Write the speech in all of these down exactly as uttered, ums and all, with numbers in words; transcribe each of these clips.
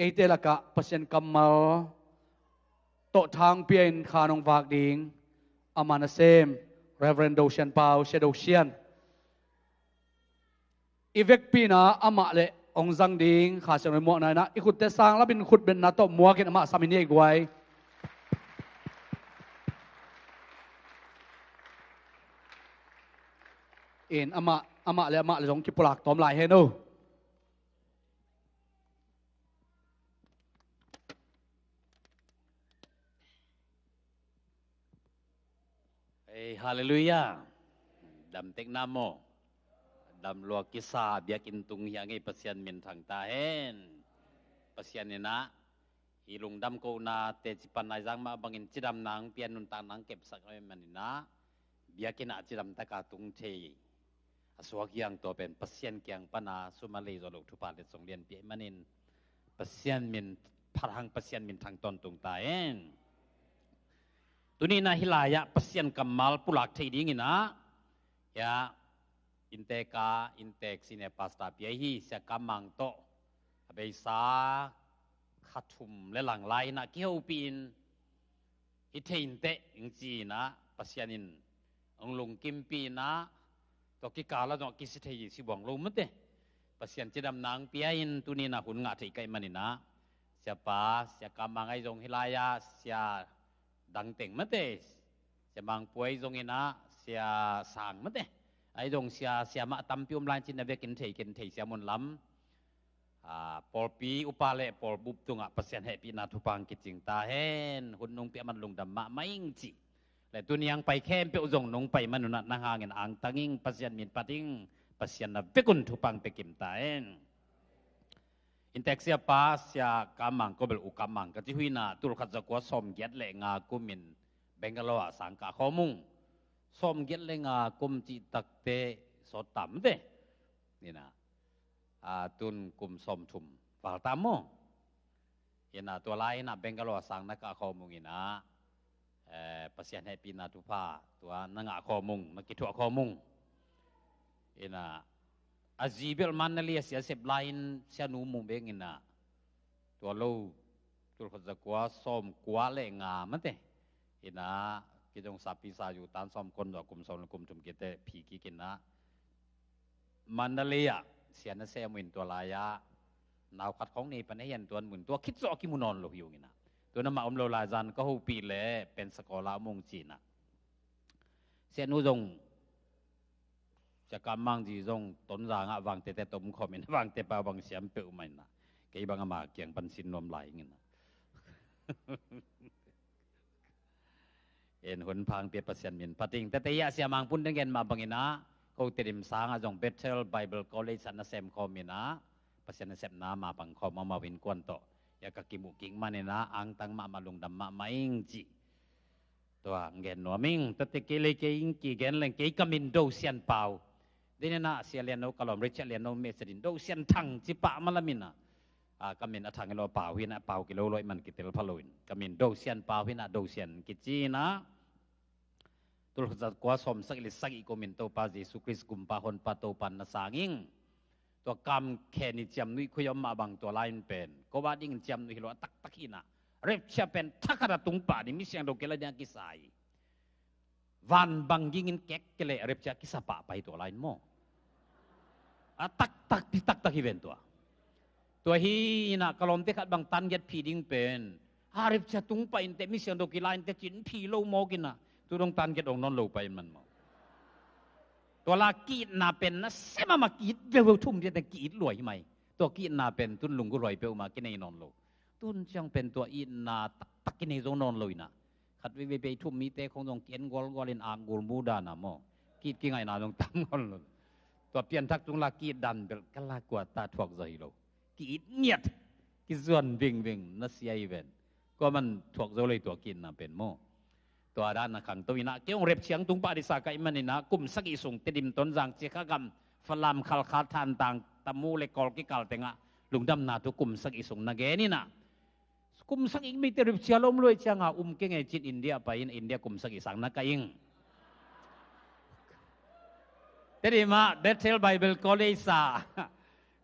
eite lakah Pasian kammal tawh thangpia in khan hong vak ding ama nasem Reverend Do Sian Pau, Sia Do Sian. I vekpi-in ah amah le hong zang ding Kha Siangtho muakna in ah i khutte sang lamin khutbetna tawh muakin amah sam i nia i guai. In amah, amah le amah le zong kipulak tawm lai hen o. Ei, halleluiah. Dam tek na maw? Dam lua kisa biakinn tung hi a, ngei Pasian minthang ta hen. Pasian in ah i lungdam kohna teci pan Aizang mah bangin cidamna hong pia, nuntakna hong kepsak ahih manin ah biakinn ah cidam taka tung thei a suak hiang tua pen Pasian kiang pana sum a lei zawh loh thupha letsong lianpi ahih manin Pasian min phat hang, Pasian minthang tawntung ta hen. Tuni in ah hih lai-ah Pasian kammal pulak thei dingin ah, ya, inntek a, inntek senior pastor pia hi, Sia Kam Mang tawh a beisa kha thum le lang lai-in ah kihopih in, hi thei inteh, hong ci-in ah Pasian in hong lungkimpih in ah, tua kikal ah zong a kisi thei hi, si buang lo mate. Pasian cidamna hong pia in tuni in ah hun ngah thei ka hih manin ah, Siapa, Sia Kam Mang ahi zong hih lai-ah, Sia Dang Teng mate, Sia Mang Puai zong in ah, Sia Sang mate, ahi zong sia, siamah tampi om lai-in cin a vekin thei ken thei sia mun lam. Ah, pawlpi upa le pawlbup tungah Pasian hehpihna thupha hong kicing ta hen. Hun nong pia man lungdam mahmah ing ci. Le tuni a hong pai khempeuh zong nong pai man un ah nang hangin angtang ing, Pasian min phat ing, Pasian na vekun thupha hong pia kim ta hen. Inntek siapa, Sia Kam Mang, ko bel U Kam Mang ka ci uh hi in ah, tulkhat zakua sawmgiat le nga kumin Bangalore ah sang kah khawm ung. Sawmgiat le nga kum cih takteh sawt tam te. In ah, ah, tun kum sawmthum val tam maw? In ah, tua lai-in ah Bangalore ah sang na kah khawm ung in ah, eh, Pasian hehpihna thupha tua na ngah khawm ung, na kithuah khawm ung. In ah, a zi bel Mandalay ah sia sep lai-in sianu mu beng in ah, tua lo, tulkhat zakua sawmkua le nga mate. In ah, kei zong sapi sa yu tan sawm kon zaw kum sawm le kum thum kite phi kik in ah, Mandalay ah sia na sem uh in tua lai-ah nau khat khawng nei pan a hian tuan mun tua khit zawh a kimu nawn lo hi ung in ah. Tua na mah om lo lai zan ka hopih le Pensacola ah om ung ci in ah. Sianu zong, Sia Kam Mang zi zong Tonzang ah Vangtete tom khawm in ah, Vangte pa bang siam peuhmah in ah, kei bang ama kiang pan sin nuam lai ing in ah. En hun pha hong pia Pasian min phat ing. Tete hi ah Sia Mang Pun Deng gen mah bangin ah, ko Tedim sang ah zong Bethel Bible College ah na sem khawm in ah, Pasian nasepna mah pang khawm, amau innkuan tawh hi ah ka kimuh kik manin ah angtang mahmah, lungdam mahmah ing ci. Tua hong gen nuam ing. Tete kei le kei ing kigen leng, kei ka min Do Sian Pau. Dei ni in ah Sia Lian No, ka lawm Richard Lian No message in Do Sian Thang ci pah mah lam in ah, ah, ka min a thang hi lo, Pau hi in ah, Pau kilo lo ahih man kitel pha lo in, ka min Do Sian Pau hi in ah, Do Sian kici in ah. Tulkhat zakua sawmsagih le sagih kumin Topa Jesu Khrist Gumpa Honpa Topa in na sang ing. Tua kam khen i ciamnuih khui a om mah bang tua lai-in pen ko a dingin ciamnuih hi lo, a taktak hi in ah, rapture pen thakhat a tung pah ding, mi siangtho kila ding a kisa hi. Van bang gingin kek kei leh rapture kisa pah pai tua lai-in maw? A taktak, pi taktak hi ven tua. Tua hi in ah ka lawmte khat bang tan giat phi ding pen, ha, rapture tung pah inteh, mi siangtho kila inteh cin phi lo mawk in ah, tu dong tan giat ong nawn lo pai in man maw? Tua la ki-itna pen na sem a mah ki-it veuhveuh, thum diate ki-it luai hi mai. Tua ki-itna pen tun lunggulh huai peuhmah kinei nawn lo. Tun ciang pen tua itna taktak kinei zo nawn lo in ah, khat veivei pei thum mite khong zong ki-en gualgual in, a gul mu dan a maw, ki-it kingaihna zong tam gual lo. Tua pianthak tung la ki-it dan bel ka la kua ta thuak zaw hi lo. Ki-it ngiat, kizuan vingving na sia hi ven. Kua man thuak zo lei tua ki-itna pen maw? Tua dan a khangto in ah, kei hong rapture hong tung pah ding sa ka hih manin ah, kum sagih sung Tedim, Tonzang, Cikha gam, Falam, Khalkha, Thantlang, Tamu le Kawl kikal tengah lungdamna thu kum sagih sung na gen in ah, kum sagih meite rapture lo om lo ahih ciangin um kei ngei cin India pai in, India kum sagih sang na kai ing. Tedim ah Bethel Bible College ah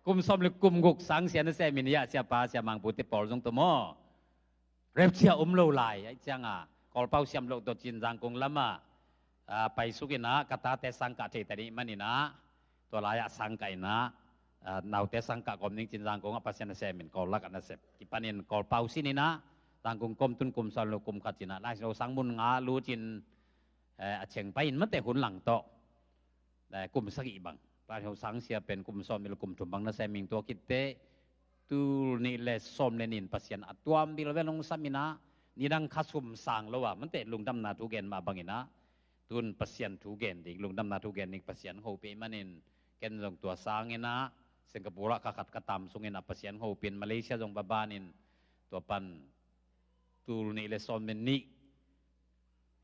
Kum sawm le kum guk sang sia na sem in, ya, siapa, sia Mangpute pawl zong tawh maw, rapture om lo lai, ahih ciangin Kawlpau siam loh tawh Cinzangkung lamah, ah, paisuk in ah, ka tate sangkah thei ta nih manin ah, tua lai-ah sangkah in ah, ah, naute sangkah kawm ding Cinzangkung ah Pasian nasem in Kawl lakah nasep. Kipanin Kawlpau sin in ah, Zangkung kawm tun kum sawm le kum khat in ah, Lai Siangtho sang mun nga lut in, eh, a ciang pai in mate hun lang tawh. Eh, kum sagih bang. Lai Siangtho sang sia pen kum sawm le kum thum bang nasem in, tua khit teh tul nih le sawm le nih in Pasian a tuam bilbel hong sam in ah, nidang kha sum sang lo a, mate lungdamna thu gen mah bang in ah, tun Pasian thu gen ding, lungdamna thu gen ding Pasian hopih manin, ken zong tua sang in ah, Singapore ah kha khat ka tam sung in ah Pasian hopih in, Malaysia zong va ban in, tua pan tul nih le sawm le nih,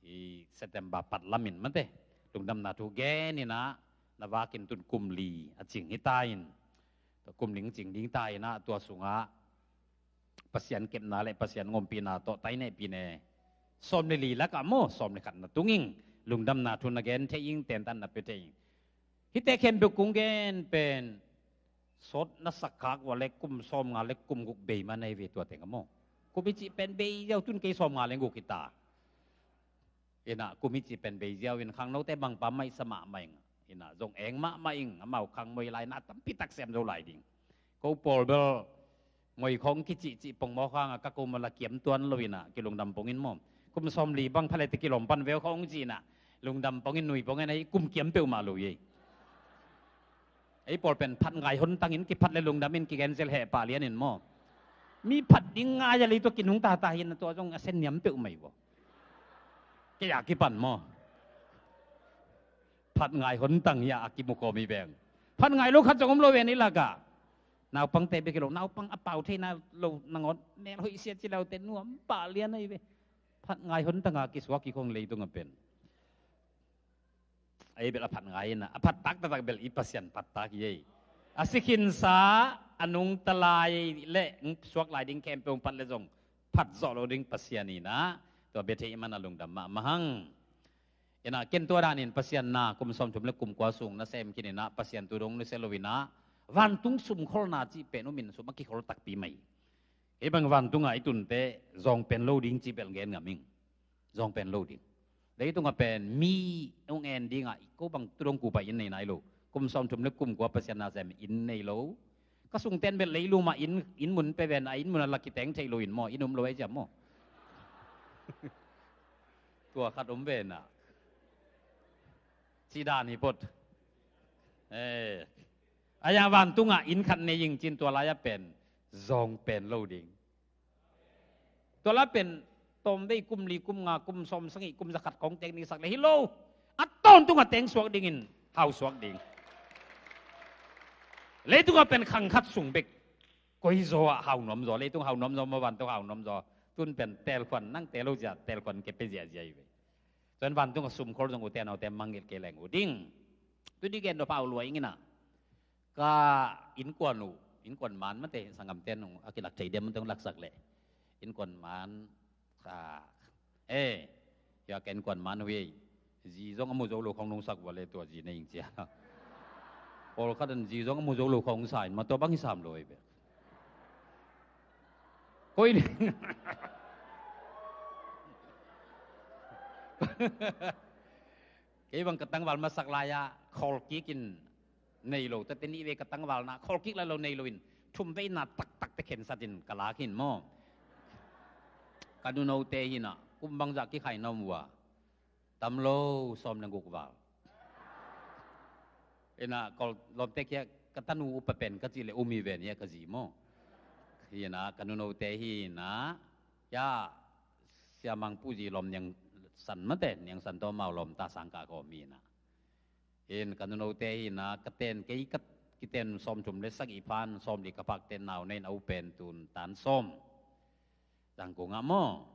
i September pat lam in mate lungdamna thu gen in ah, na vak in tun kum li a cing hi ta in, tua kum li cing ding ta in ah, tua sungah Pasian kepna le Pasian ngompihna tawh tai ne pi ne, sawm le li lakah maw, sawm le khat na tung ing, lungdamna thu na gen thei ing, tentan na pia thei ing. Hihte khempeuh kong gen pen sawt na sak khak uh a le kum sawm nga le kum guk bei mah na hi ve, tua teng ah maw. Kum i cih pen bei ziau, tun kei sawm nga le guk hi ta. In ah kum i cih pen bei ziau in, khangnote bang pa maisa mahmah ing. In ah zong eng mahmah ing, amau khang moi lai na tampi tak sem zo lai ding. Ko pawl bel moi khawng kicihcih pongmawk hang a, ka ko mah la kiam tuan lo in ah, kilungdam pong in maw. Kum sawm li bang pha le teh kilawm pan veu khawng ci in ah, lungdam pong in, nui pong in, ei kum kiam peuhmah lo ei. Ei pawl pen phat ngai hon tang in, kiphat le lungdam in kigen zel heh pah lian in maw. Mi phat ding ngai a lei tua kinung tata hi in ah, tua zong a sen niam peuhmah ei vaw. Kei a kipan maw. Phat ngai hon tang hi a, a kimu khawm hi veng. Phat ngai lo khat zong om lo ve ni lakah. Naupangte bek hi lo, naupang a pau theihna lo nangawn, mel hoih sia ci laute nuam pah lian ahi ve. Phat ngai hon tang a kisuak hi khong leitung a pen. Ei bel a phat ngai in ah, a phat tak taktak bel i Pasian phat tak hi ei. A si khinsa, a nungta lai le suak lai ding khempeuh phat le zong phat zawh lo ding Pasian in ah, tua bia thei i man a lungdam mahmah hang. In ah ken tua dan in Pasian na kum sawmthum le kum kua sung nasem khin in ah, Pasian thu dong nusia lo in ah, vantung sumkholna cih pen um in, sum a kikhol takpi mai. Kei bang vantungah i tun teh zawng pen lo ding cih bel gen ngam ing. Zawng pen lo ding. Leitungah pen mi hong en dingah ko bang tu dong kupa inn nei nai lo. Kum sawmthum le kum kua Pasian na sem inn nei lo. Ka sungten bel leilum ah inn, inn mun pe ven, a inn mun a la kiteng thei lo in maw, inn um lo ei ciam maw. Tua khat om ve na. Ci dan hi phot. Eh. A ya vantungah inn khat nei ing cin, tua lai-ah pen zawng pen lo ding. Tua lai pen tawmvei kum li, kum nga, kum sawm, sagih, kum za khat kong tek ning sak le hi lo. A tawntungah teng suak dingin hau suak ding. Leitungah pen khang khat sung bek. Koi zaw ah hau nuam zaw, leitung hau nuam zaw, maw vantung hau nuam zaw. Tun pen telkhuan nang telo zia, telkhuan ke pe ziazia hi ve. Tuan vantungah sumkhol zong ute naute mangngilh kei leng uh ding. Tu di gen dawh pau luai ing in ah. Ka innkuan uh, innkuan man mate, sanggamten uh a kilak thei diam mate hong laksak leh. Innkuan man, ka, eh, ya ka innkuan man uh ei. Zi zong a mu zo lo khong nungsak vua le tua zi na ing cia. Pawlkhat in zi zong a mu zo lo khong sa in, ma tua bang hi sam lo ei bek. Koi ni. Kei bang ka tangval masak lai-ah khawl kik in nei lo, tate nih vei ka tangval na khawl kik lai lo nei lo in, thum vei na taktak te khensat in ka lak hin maw. Ka nunote hi na, kum bangzah kikhai na om uh a, tam lo sawm le guk val. Ina, Kawl lawmte kia ka tanu upa pen ka cih le um hi ven hia ka zi maw. Hi na, ka nunote hi na, ya, Sia Mangpu zi lawm Niang San mate, Niang San tawh mau lawm ta sang ka kawm hi na. In ka nunote hi na, ka ten kei ka kiten sawmthum le sagih phan, sawmli ka phak ten nau nei in a u pen tun tan sawm. Zangkung ah maw,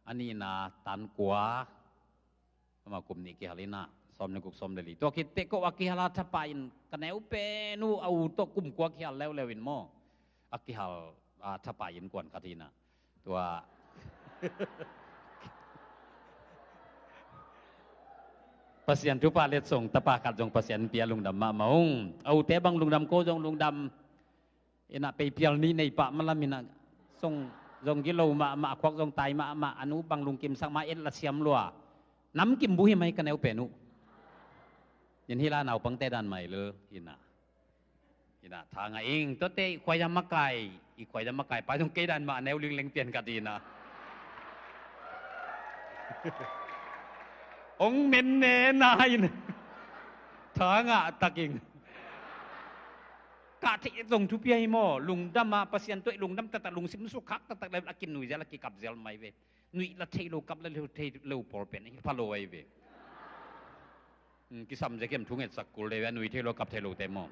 a nihna tan kua, ama kum nih kihal in ah, sawm le guk sawm le li. Tua khit teh ko a kihal a thapah in ka neu pen uh a u tawh kum kua kihal leuleu in maw. A kihal a thapah in kuan khat hi na. Tua Pasian thupha letsong tapa khat zong Pasian pia lungdam mahmah ung. A ute bang lungdam, ko zong lungdam. Ina peipial nih nei pah malam ina zong, zong gilo mahmah, khuak zong tai mahmah, a nu bang lungkimsak mah et la siam lua. Namkim buhi mai ka neu pen uh. Nin hila naupangte dan mai lel ina. Ina thanga ing, tuate i khuaia makai, i khuaia makai pa zong kei dan mah a neu lingleng pian ka dina. Ong men ne na in. Thanga taking. Ka thei zong thupi hi maw, lungdam a, Pasian tuai lungdam taktak, lungsim sukhak taktak le a kinui zel, a kikap zel mai ve. Nuih la thei lo, kap la thei lo pawl pen hi pha lo ai ve. Hmm, kisam ze kiam thunget sak kul le ve, nui thei lo, kap thei lo te maw.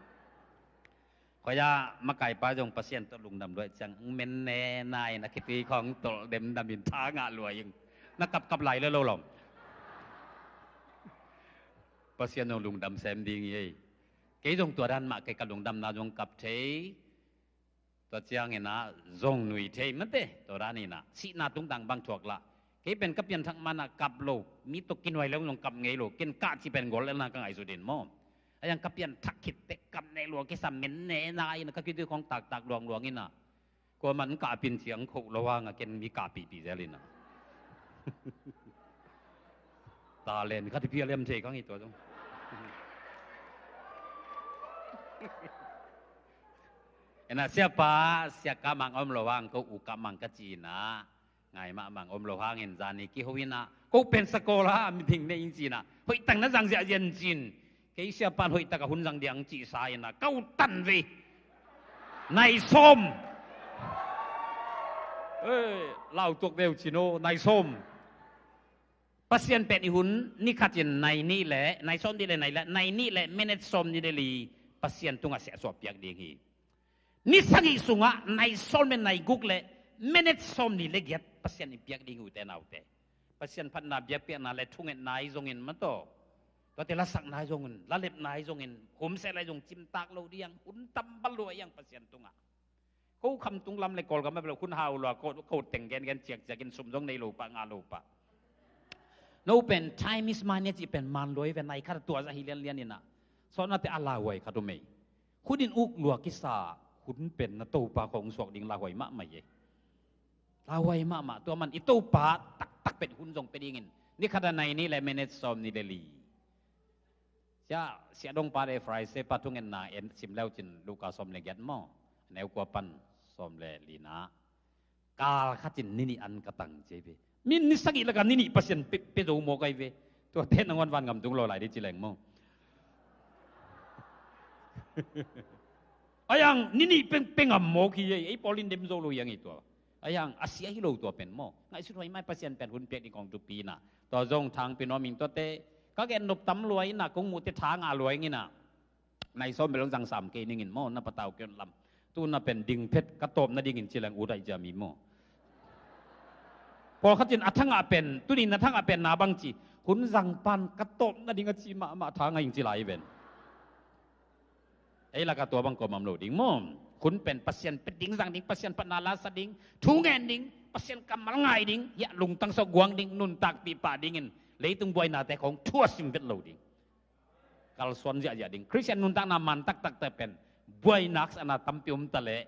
Khuaia makaipa zong Pasian tawh lungdam luai ciang, men ne na in a khitui khong tolh demdam in thanga luai ing. Na kapkap lai le lo lom. Pasian zong lungdam sem ding hi ei. Kei zong tua dan mah kei ka lungdamna zong kap thei. Tua ciang ina zong nui thei mate, tua dan ina sihna tungtang bang thuak lah. Kei pen ka pianthak mana kap lo, mi tawh kinuai lo zong kap ngei lo, ken kah ci pen gol lelna ka ngaihsut in maw. A yang ka pianthak khit teh kap ne lua, kei sa men ne na ina ka khitui khong taktak luangluang ina. Kua man kah pin ciang khoh lo hanga ken mi kah pihpih zel ina. Talent khat hi pia liam thei kang hi tua zong. Ena siapa, sia kah mang om lo hang ko u kah mang ka ci ina. Ngai mahmah om lo hangin zani kiho ina, ko pen sakol a meeting nei in ci ina. Hoih tak na zang ziahziah in ci in. Kei siapa in hoih tak a hun zang ding cih sa ina, ka ut tan ve. Nai sawm. Ei, lau tuak ve uh ci no, nai sawm. Pasian pen i hun ni khat in nai nih le, nai sawm nih le nai le, nai nih le minute sawm nih le li Pasian tungah siahsuah piak ding hi. Ni sagih sungah nai sawm le nai guk le minute sawm nih le giat Pasian in piak ding hi ute naute. Pasian phatna biakpiakna le thungetna i zongin maw taw. Tuate lasakna i zongin, lalepna i zongin, humsehna i zong cimtak lo ding, hun tambal lua i ang Pasian tungah. Ko khamtung lam le Kawlgam a bel hun hau lua, ko, ko teng gengen ciakciak in sum zong nei lo pah, ngah lo pah. No pen time is money cih pen man lua i ve, nai khat tua zah hi lianlian ina. Sawtnate a lauhuai khat um ei. Hun in uk lua kisa, hun pen na Topa kong suak ding lauhuai mahmah ei. Lauhuai mahmah, tua man i Topa taktak pen hun zong pe dingin. Ni khat a nai nih le minute sawm nih le li. Sia, sia dong pa de Friday pa thungetna en sim leu cin Luka sawm le giat maw. Neu kua pan sawm le lina. Kal khat in ni nih an ka tang ci ve. Min ni sagih laka ni nih Pasian pe, pe zo maw kai ve. Tua te nangawn van ngam tung lo lai di ci leng maw. A yang ni nih pe, pe ngam maw ki ei, ei pawl in dem zo lo i ang i tua. A yang a sia hi lo tua pen maw. Ngaihsut huai mai Pasian pen hun piak ding kong thupi ina. Tua zong thang pi nuam ing tuate. Ka gen nop tam lua ina, kong muhte thanga lua ing ina. Nai sawm bel zang sam kei ning in maw, na patau kei lam. Tu na pen ding phet ka tawp nadingin ci leng ut ai cia mi maw. Pawlkhat in a thangah pen, tuni na thangah pen na bang ci. Hun zang pan ka tawp nading a ci mahmah thanga ing ci lai ven. Ei laka tua bang kawm am lo ding maw. Hun pen Pasian pet ding, zang ding, Pasian phatna lasa ding, thu ngen ding, Pasian kammal ngai ding, hiah lungtang sawk guang ding, nuntakpih pah dingin leitung buainate khong thu a sim vet lo ding. Kalsuan ziahziah ding. Khristian nuntakna man taktakte pen buainak sana tampi om ta leh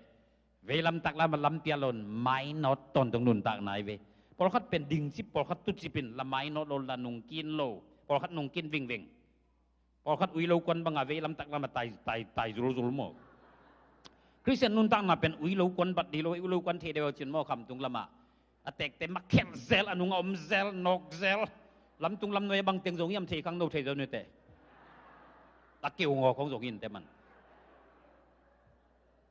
veilam taklam a lampial lo in mainawt tawntung nuntakna hi ve. Pawlkhat pen dingcip, pawlkhat tucip in la mainawt lo, la nungkin lo, pawlkhat nungkin vingving. Pawlkhat ui lo kuan banga veilam taklam a tai, tai, tai zulzul maw. Khristian nuntakna pen ui lo kuan bat dih lo, ui lo kuan thei deuh cin maw, khamtung lamah a tekte mak khelh zel, a nunga om zel, nawk zel. Lamtung lamnuai a bang teng zong hiam thei khang no thei zo nite. A keu ngaw khong zong hinte man.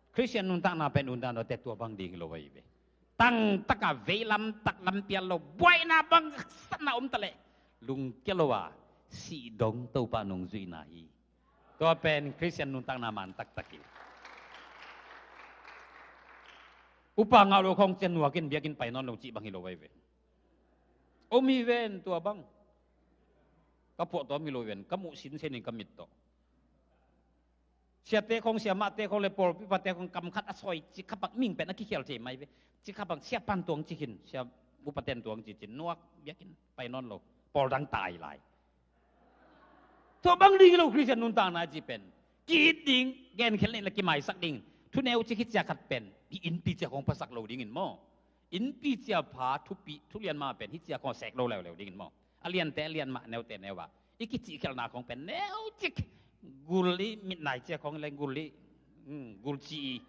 Khristian nuntakna pen nuntakna te tua bang ding hi lo ahi ve. Tangtaka veilam tak lampial lo, buaina bang satna om ta leh lungkia lo a, sih dong Topa nungzuihna hi. Tua pen Khristian nuntakna man taktak hi. Upa ngah lo khong cian nuakin biakin pai nawn lo cih bang hi lo ahi ve. Om hi ven tua bang. Ka phuah tua om hi lo ven, ka muh sinsen in ka mit tawh. Siate khong, siamahte khong le pawlpipate khong kam khat a sawi, cikhapak ming pen a kikhial thei mai ve. Cikhapak siapan tuang ci khin, sia upaten tuang ci cin, nuak biakin pai nawn lo, pawl dang tai lai. Tua bang ding hi lo Khristian nuntakna ci pen. Ki-it ding, genkhelh nih la kimaisak ding. Thu neucik hi cia khat pen hi innpi cia khong phasak lo dingin maw? Innpi cia pha thupi, thu lian mah pen hi cia khong sek lo leuleu dingin maw? A liante a lian mah, neute neu ah i kicih khialhna khong pen neucik, gul i mitnai cia khong le gul i, hmm, gul ci i,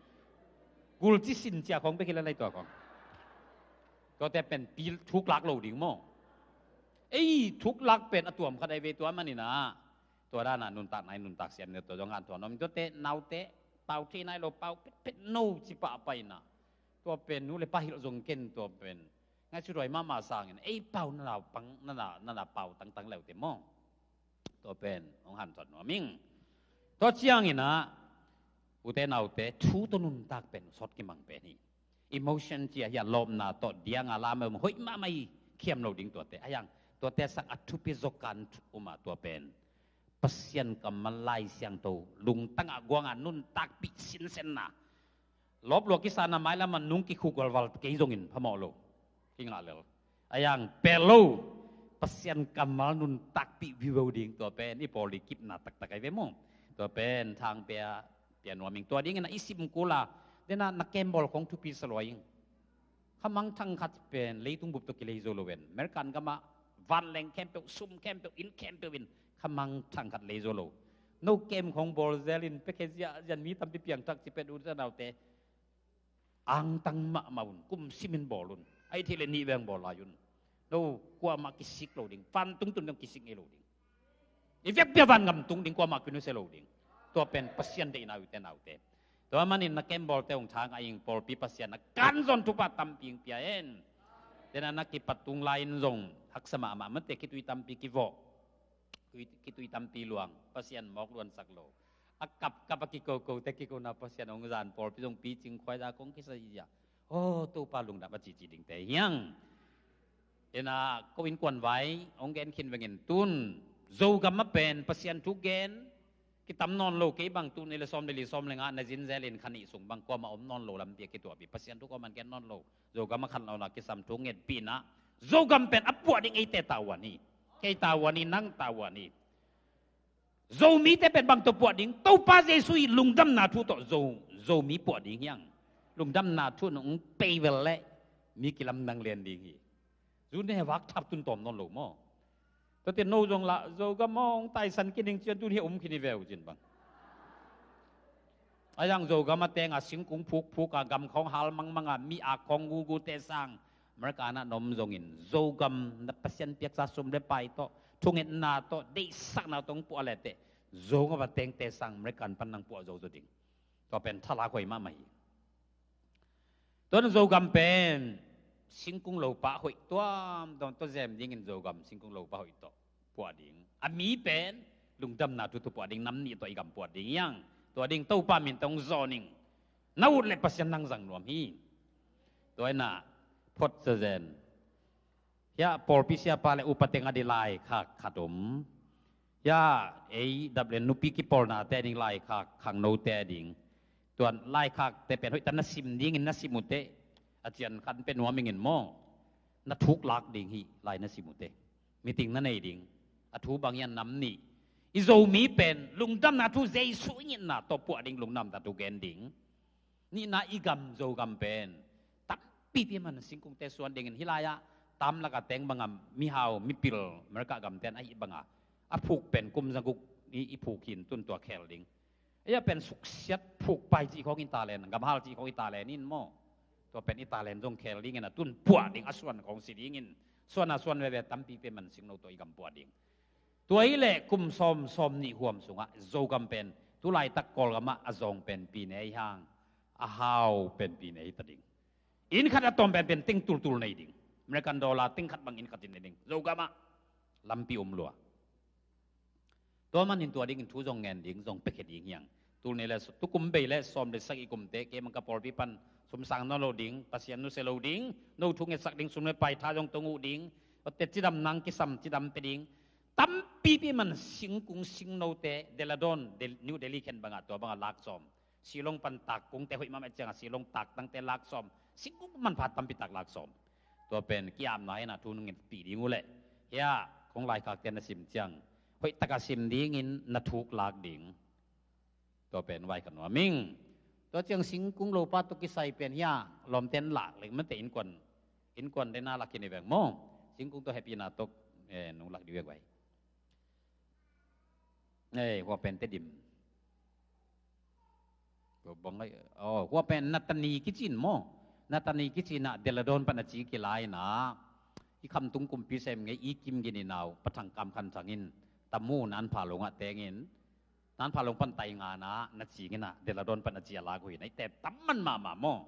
gul ci sin cia khong bek hi le lai tua khong. Tuate pen pi thuklak lo ding maw? Ei thuklak pen a tuam khat ai ve tua manin ah. Tua dana nuntak nai nuntak sian ne tua zong han thuan om tuate naute pau thei nai lo pau petpet no ci pah paina. Tua pen nu le pa hilh zong ken tua pen. Ngai cu ruai mahmah sangin ei pau nana pang nana nana pau tangtang leute maw? Tua pen hong han thuan nuam ing. Tua ciangin ah ute naute thu tawh nuntak pen sawt kimang pen hi. Emotion cia hi a lawpna tawh dianga lam a um hoih mahmah hi khiam lo ding tuate. A yang tuate sang a thupi zawkan um ah tua pen Pasian kammal Lai Siangtho lungtang ah guanga nuntakpih sinsenna. Lawp lua kisana mailam a nung kikhuk valval kei zongin phamawh lo. Kingah lel. A yang pel lo. Pasian kammal nuntakpih vivo ding tua pen i pawl i kipna taktak ai ve maw? Tua pen thang pia pia nuam ing tua dingin a i sim kula. Dena na kembawl khong thupi sa lua ing. Khamang thang khat pen leitung bup tawh kilei zo lo ven. American gamah vanleng khempeuh, sum khempeuh, inn khempeuh in khamang thang khat lei zo lo. No kem khong bawl zelin pekhe ziahziah mi tampi piangthak ci pet u zanaute angtang mahmah un, kum simin bawl un. Ai thei le nih veng bawl lai un. No kuamah kisik lo ding, vantung tun dong kisik ngei lo ding. I vekpi a van ngam tung ding, kuamah kinusia lo ding. Tua pen Pasian deihna ute naute. Tua manin na kembawlte hong thang a ing pawlpi Pasian a kanzawn thupha tampi ing pia hen. Tena na kipat tung lai-in zong haksa mahmah mate, khitui tampi kivawh. Kitui tampi luang, Pasian mawk luansak lo. A kapkap a kikokote kikona Pasian hong zan pawlpi zong picing khuaida kong kisa hi a. Aw Topa lungdam a cici dingte hiang. Ina ko innkuan vai hong gen khin vengin tun Zogam a pen Pasian thu gen kitam nawn lo kei bang tun i le sawm le li sawm le nga na zinzelin khanih sung bang kuamah om nawn lo lampi a kituahpi Pasian thu kuamah gen nawn lo. Zogam a khan lo na kisam thu ngetpihna Zogam pen a puah ding eite tavuan hi. Kei tavuan hi, nang tavuan hi. Zomite pen bang tawh puah ding, Topa Jesu i lungdamna thu tawh Zo, Zomi puah ding hiang. Lungdamna thu nong pei vel leh mi kilamdang lian ding hi. Zu ne vak thap tun tawm nawn lo maw? Tua te no zong lah Zogam hong taisan khin ding cian tun hi a um khin hi veu cin bang. A yang Zogam a teng a singkung phukphuk a gam khawng hal mangmang a mi a khawng gugu te sang America na nom zongin Zogam na Pasian piaksa sum le pai tawh thungetna tawh deihsakna tawh hong puah le teh Zogam a teng te sang America pan nang puah zo zo ding. Tua pen thalak hoih mahmah hi. Tua na Zogam pen singkung lopa hoih tuamtuam tawh zem dingin Zogam singkung lopa hoih tawh puah ding. A mi pen lungdamna thu tawh puah ding, nam nih tawh i gam puah ding hiang. Tua ding Topa min tawh hong zawn ing. Na ut le Pasian nang zang nuam hi. Tua ina phot zazen. Hia pawlpi siapa le upa teng a di laikhak khat om. Hia ei dap le nupi kipawlnate ding laikhak khangnote ding. Tuan laikhakte pen hoihtan na sim dingin na sim uh teh a cian khan pe nuam ingin maw? Na thuk lak ding hi lai na sim uh teh. Meeting na nei ding. A thu bang hian nam nih. I Zomi pen lungdamna thu Jesu i ngitna tawh puah ding lungdamna thu gen ding. Nihna i gam Zogam pen tampipi man singkungte suan dingin hi lai-ah tamlak a teng banga mihau mipil America gamten ahi banga a phuk pen kum zaguk i, i phuk hin tun tua khel ding. Ei a pen suksiat phuk pai cih khawng i talent, gamhal cih khawng i talent in maw? Tua pen i talent zong khel dingin a tun puah ding a suan khawng si dingin suan a suan veve tampipi man singno tua i gam puah ding. Tua hi leh kum sawm sawm nih huam sungah Zogam pen tulaitak Kawlgamah a zawng pen pi nei hang a hau pen pi nei ta ding. Inn khat a tawm pen pen teng tultul nei ding. American dollar teng khat bang inn khat in nei ding. Zogam ah lampi um lua. Tua manin tua dingin thu zong ngen ding zong pekhe ding hiang. Tul nei le tukum bei le sawm le sagih kumte kei mang ka pawlpi pan sumsang nawn lo ding, Pasian nusia lo ding, no thu ngetsak ding, sum le pai tha zong tong uh ding. Tua te cidam nang kisam cidam pe ding. Tampipi man singkung singnote Deladon, New Delhi khen bangah tua bangah lak sawm. Silong pan tak kungte hoih mahmah ciangah Silong tak tangte lak sawm. Singkung manpha tampi tak lak sawm. Tua pen kiamna hena thu nungin pih ding uh leh hia kong laikhakte na sim ciang hoih taka sim dingin na thuk lak ding. Tua pen vai ka nuam ing. Tua ciang singkung lopa tawh kisai pen hia lawmten lak leng mate innkuan, innkuan dena lak hi ni veng maw. Singkung tawh hehpihna tawh, eh, nung lak dih vek vai. Eh, hua pen Tedim. Tua bang ai, oh, hua pen Natani kicin maw. Natani kicin ah Deladon pan a ci kilai na. I Khamtung kumpi sem ngei i Kim Gin i nau Pa Thang Kam Khan Thang in Tamu Nanpha Long ah tengin, Nanpha Long pan tai nga na, na ci ngin ah Deladon pan a ci a lak uh hi na, i te tamman mahmah maw.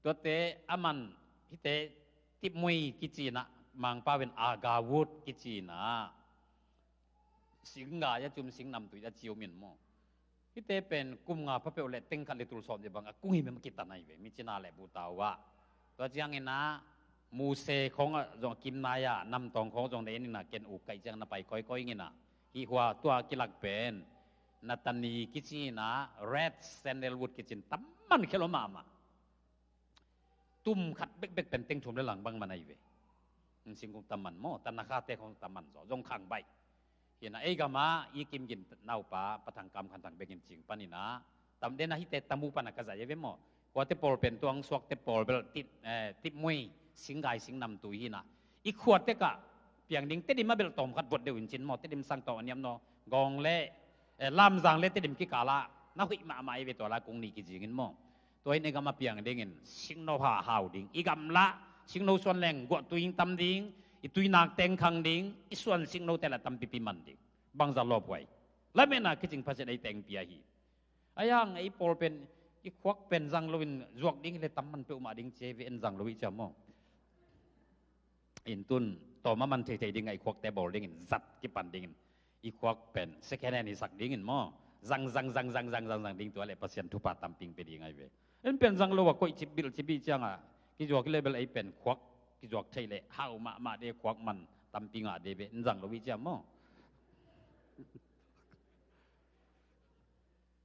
Tuate a man hite Tipmui kicin ah Mangpau in Agawut kicin ah sing ngai a ci um, sing namtui a ci um in maw. Hite pen kum nga pha peuh le teng khat le tul sawm dih bang a kung hi mem a kitan ahi ve, mi cina le buta uh ah. Tua ciangin ah Muse khawng ah zong a kim nai ah, Namtawng khawng zong na en in ah ken uk kaih ciang na pai kawikawi ngin ah. Hih hua tua kilak pen Natani kicin ah Red Sandalwood kicin tamman khel om mahmah. Tum khat bekbek pen teng thum le lang bang man ahi ve. Singkung tamman maw, Tanakha te khawng tamman zaw, zong khang baih. Hi na ei gam ah i Kim Gin naupa Pa Thang Kam Khan Thang bek in cing pan in ah, tam den ah hite Tamu pan a ka zai ahi ve maw. Huate pawl pen tuang suakte pawl bel Tip, eh, Tipmui, sing ngai sing namtui hi na. I khua tek ah piang ding Tedim a bel tawm khat vot deuh in cin maw, Tedim sang tawm a niam naw. Gawng le, eh, Lamzang le Tedim kikal ah na huih mahmah ahi ve, tua la kung nih kizing in maw. Tua in i gam a piang dingin singno ha hau ding, i gam lah singno suan leng guahtui in tam ding, i tuinak teng khang ding, i suan singno te lah tampipi man ding. Bangza lawp huai. Lametna kicing Pasian ei teng pia hi. A yang ei pawl pen i khuak pen zang lo in zuak ding hi le tamman peuhmah ding ci ahi ve, en zang lo i ciam maw. In tun tawm a man theithei ding a i khuakte bawl dingin zat kipan dingin i khuak pen second hand i sak dingin maw, zang zang zang zang zang zang zang ding, tua le Pasian thupha tamping pe ding ahi ve. En pen zang lo a koih cip bilh cip i ciang a kizuak i le bel ei pen khuak kizuak thei le hau mahmah de, khuak man tampi ngah de ve, en zang lo i ciam maw.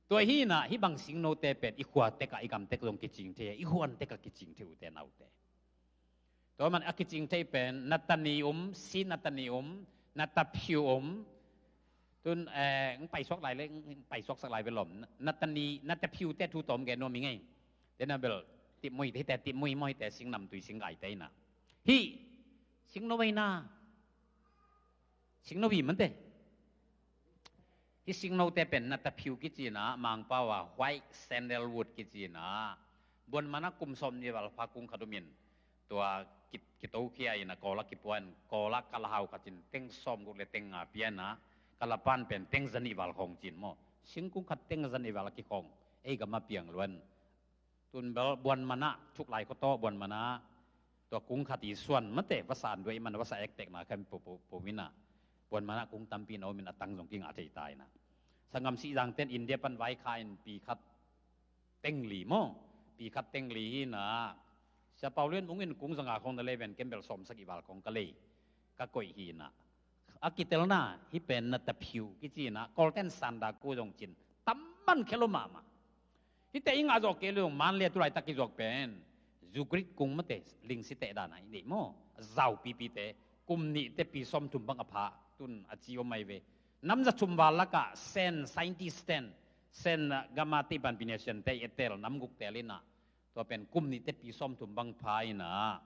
Tua hi na, hih bang singnote pen i khua tek ah i gam tek zong kicing thei, i huan tek ah kicing thei uh te naute. Tua man a kicing thei pen Natani um, si Natani um, Nataphiu um. Tun, eh, ng paisuak lai le, ng paisuak sak lai ve lawm. Natani, Nataphiu te thu tawm gen nuam i ngei. Te na bel Tipmui te, Tipmui maw, hite sing namtui sing ngai te hi na. Hih singno vei na. Singno hi mante. Hih singnote pen Nataphiu kici na, Mangpau a White Sandalwood kici na. Buan man a kum sawm nih val pha kung khat um in. Tua ki, kitokhia in a Kawl a kipua in, Kawl a kala hau khat in teng sawm guk le teng nga pia na, kala pan pen teng za nih val khawng cin maw. Singkung khat teng za nih val a kikhawng. Ei gam a piang luan. Tun bel buan man a, thuk lai khuataw buan man a, tua kung khat i suan mate, vasa an duai man, vasa ektekna khan pu, pu, pu min a. Buan man a kung tampi na om in a tang zong kingah thei ta hi na. Sanggam Sihzang ten India pan vaikha in pi khat teng li maw. Pi khat teng li hi na. Sia Pau Lian Mung in kung zanga khawng na lei ven, ken bel sawm sagih val khawng ka lei. Ka koih hi na. A kitelna, hih pen Nataphiu kici na, Kawlten Sandaku zong cin. Tamman khel om mahmah. Hihte i ngah zawh kei lo zong Manlei a tulaitak kizuak pen. Zugrit kung mate, lingsi teh dan a i neih maw. Zau pipite, kum nihte pi sawm thum bang a pha, tun a ci om ahi ve. Nam za thum val lakah, Sen scientist ten, Sen, ah, gama teipan pinesian te i etel, nam guk tel in a. Tua pen kum nihte pi sawm thum bang pha in a.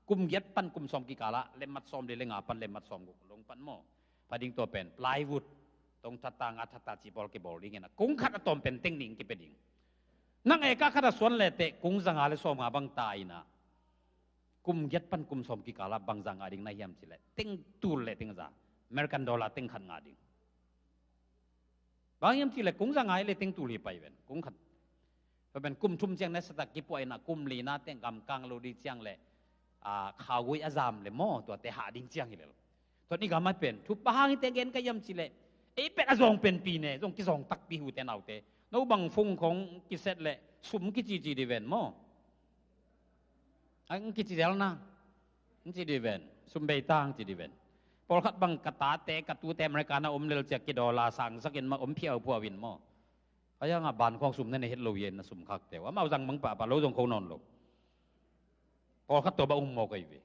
Kum giat pan kum sawm kikal ah, lemmat sawm li le nga pan lemmat sawm guk long pan maw. Pha ding tua pen, plywood, tong thata nga thata ci pawl kibawl ding in a. Kung khat a tawm pen teng nih kipia ding. Nang eka khat a suan le teh, kung za nga le sawm nga bang ta in a. Kum giat pan kum sawm kikal ah bang za ngah ding na hiam ci le. Teng tul le teng za. American dollar teng khat ngah ding. Bang hiam ci le kung za ngai le teng tul hi pai ven. Kung khat. Tua pen kum thum ciang na satak kipuah in a kum li na teng gam kang lo di ciang le, a, khawgui a zam le maw, tuate hah ding ciang hi le lo. Tua ni gam a pen, thupha hang hite gen ka hiam ci le, ei pen a zawng pen pi ne, zong kizawng takpi hute naute. No bang fung khong kiset le, sum kicici di ven maw. Ang kici delna. Ang ci di ven. Sum bei tang ci di ven. Pawlkhat bang ka tate, ka tute America na om lel ciak ki dollar sang sakin ma om phiau phuau in maw. Aya nga ban khong sum na ne het lo yen na sum khak teu. Amau zang mang pa pa lo zong kho nawn lo. Pawlkhat tua ba um maw kai ve.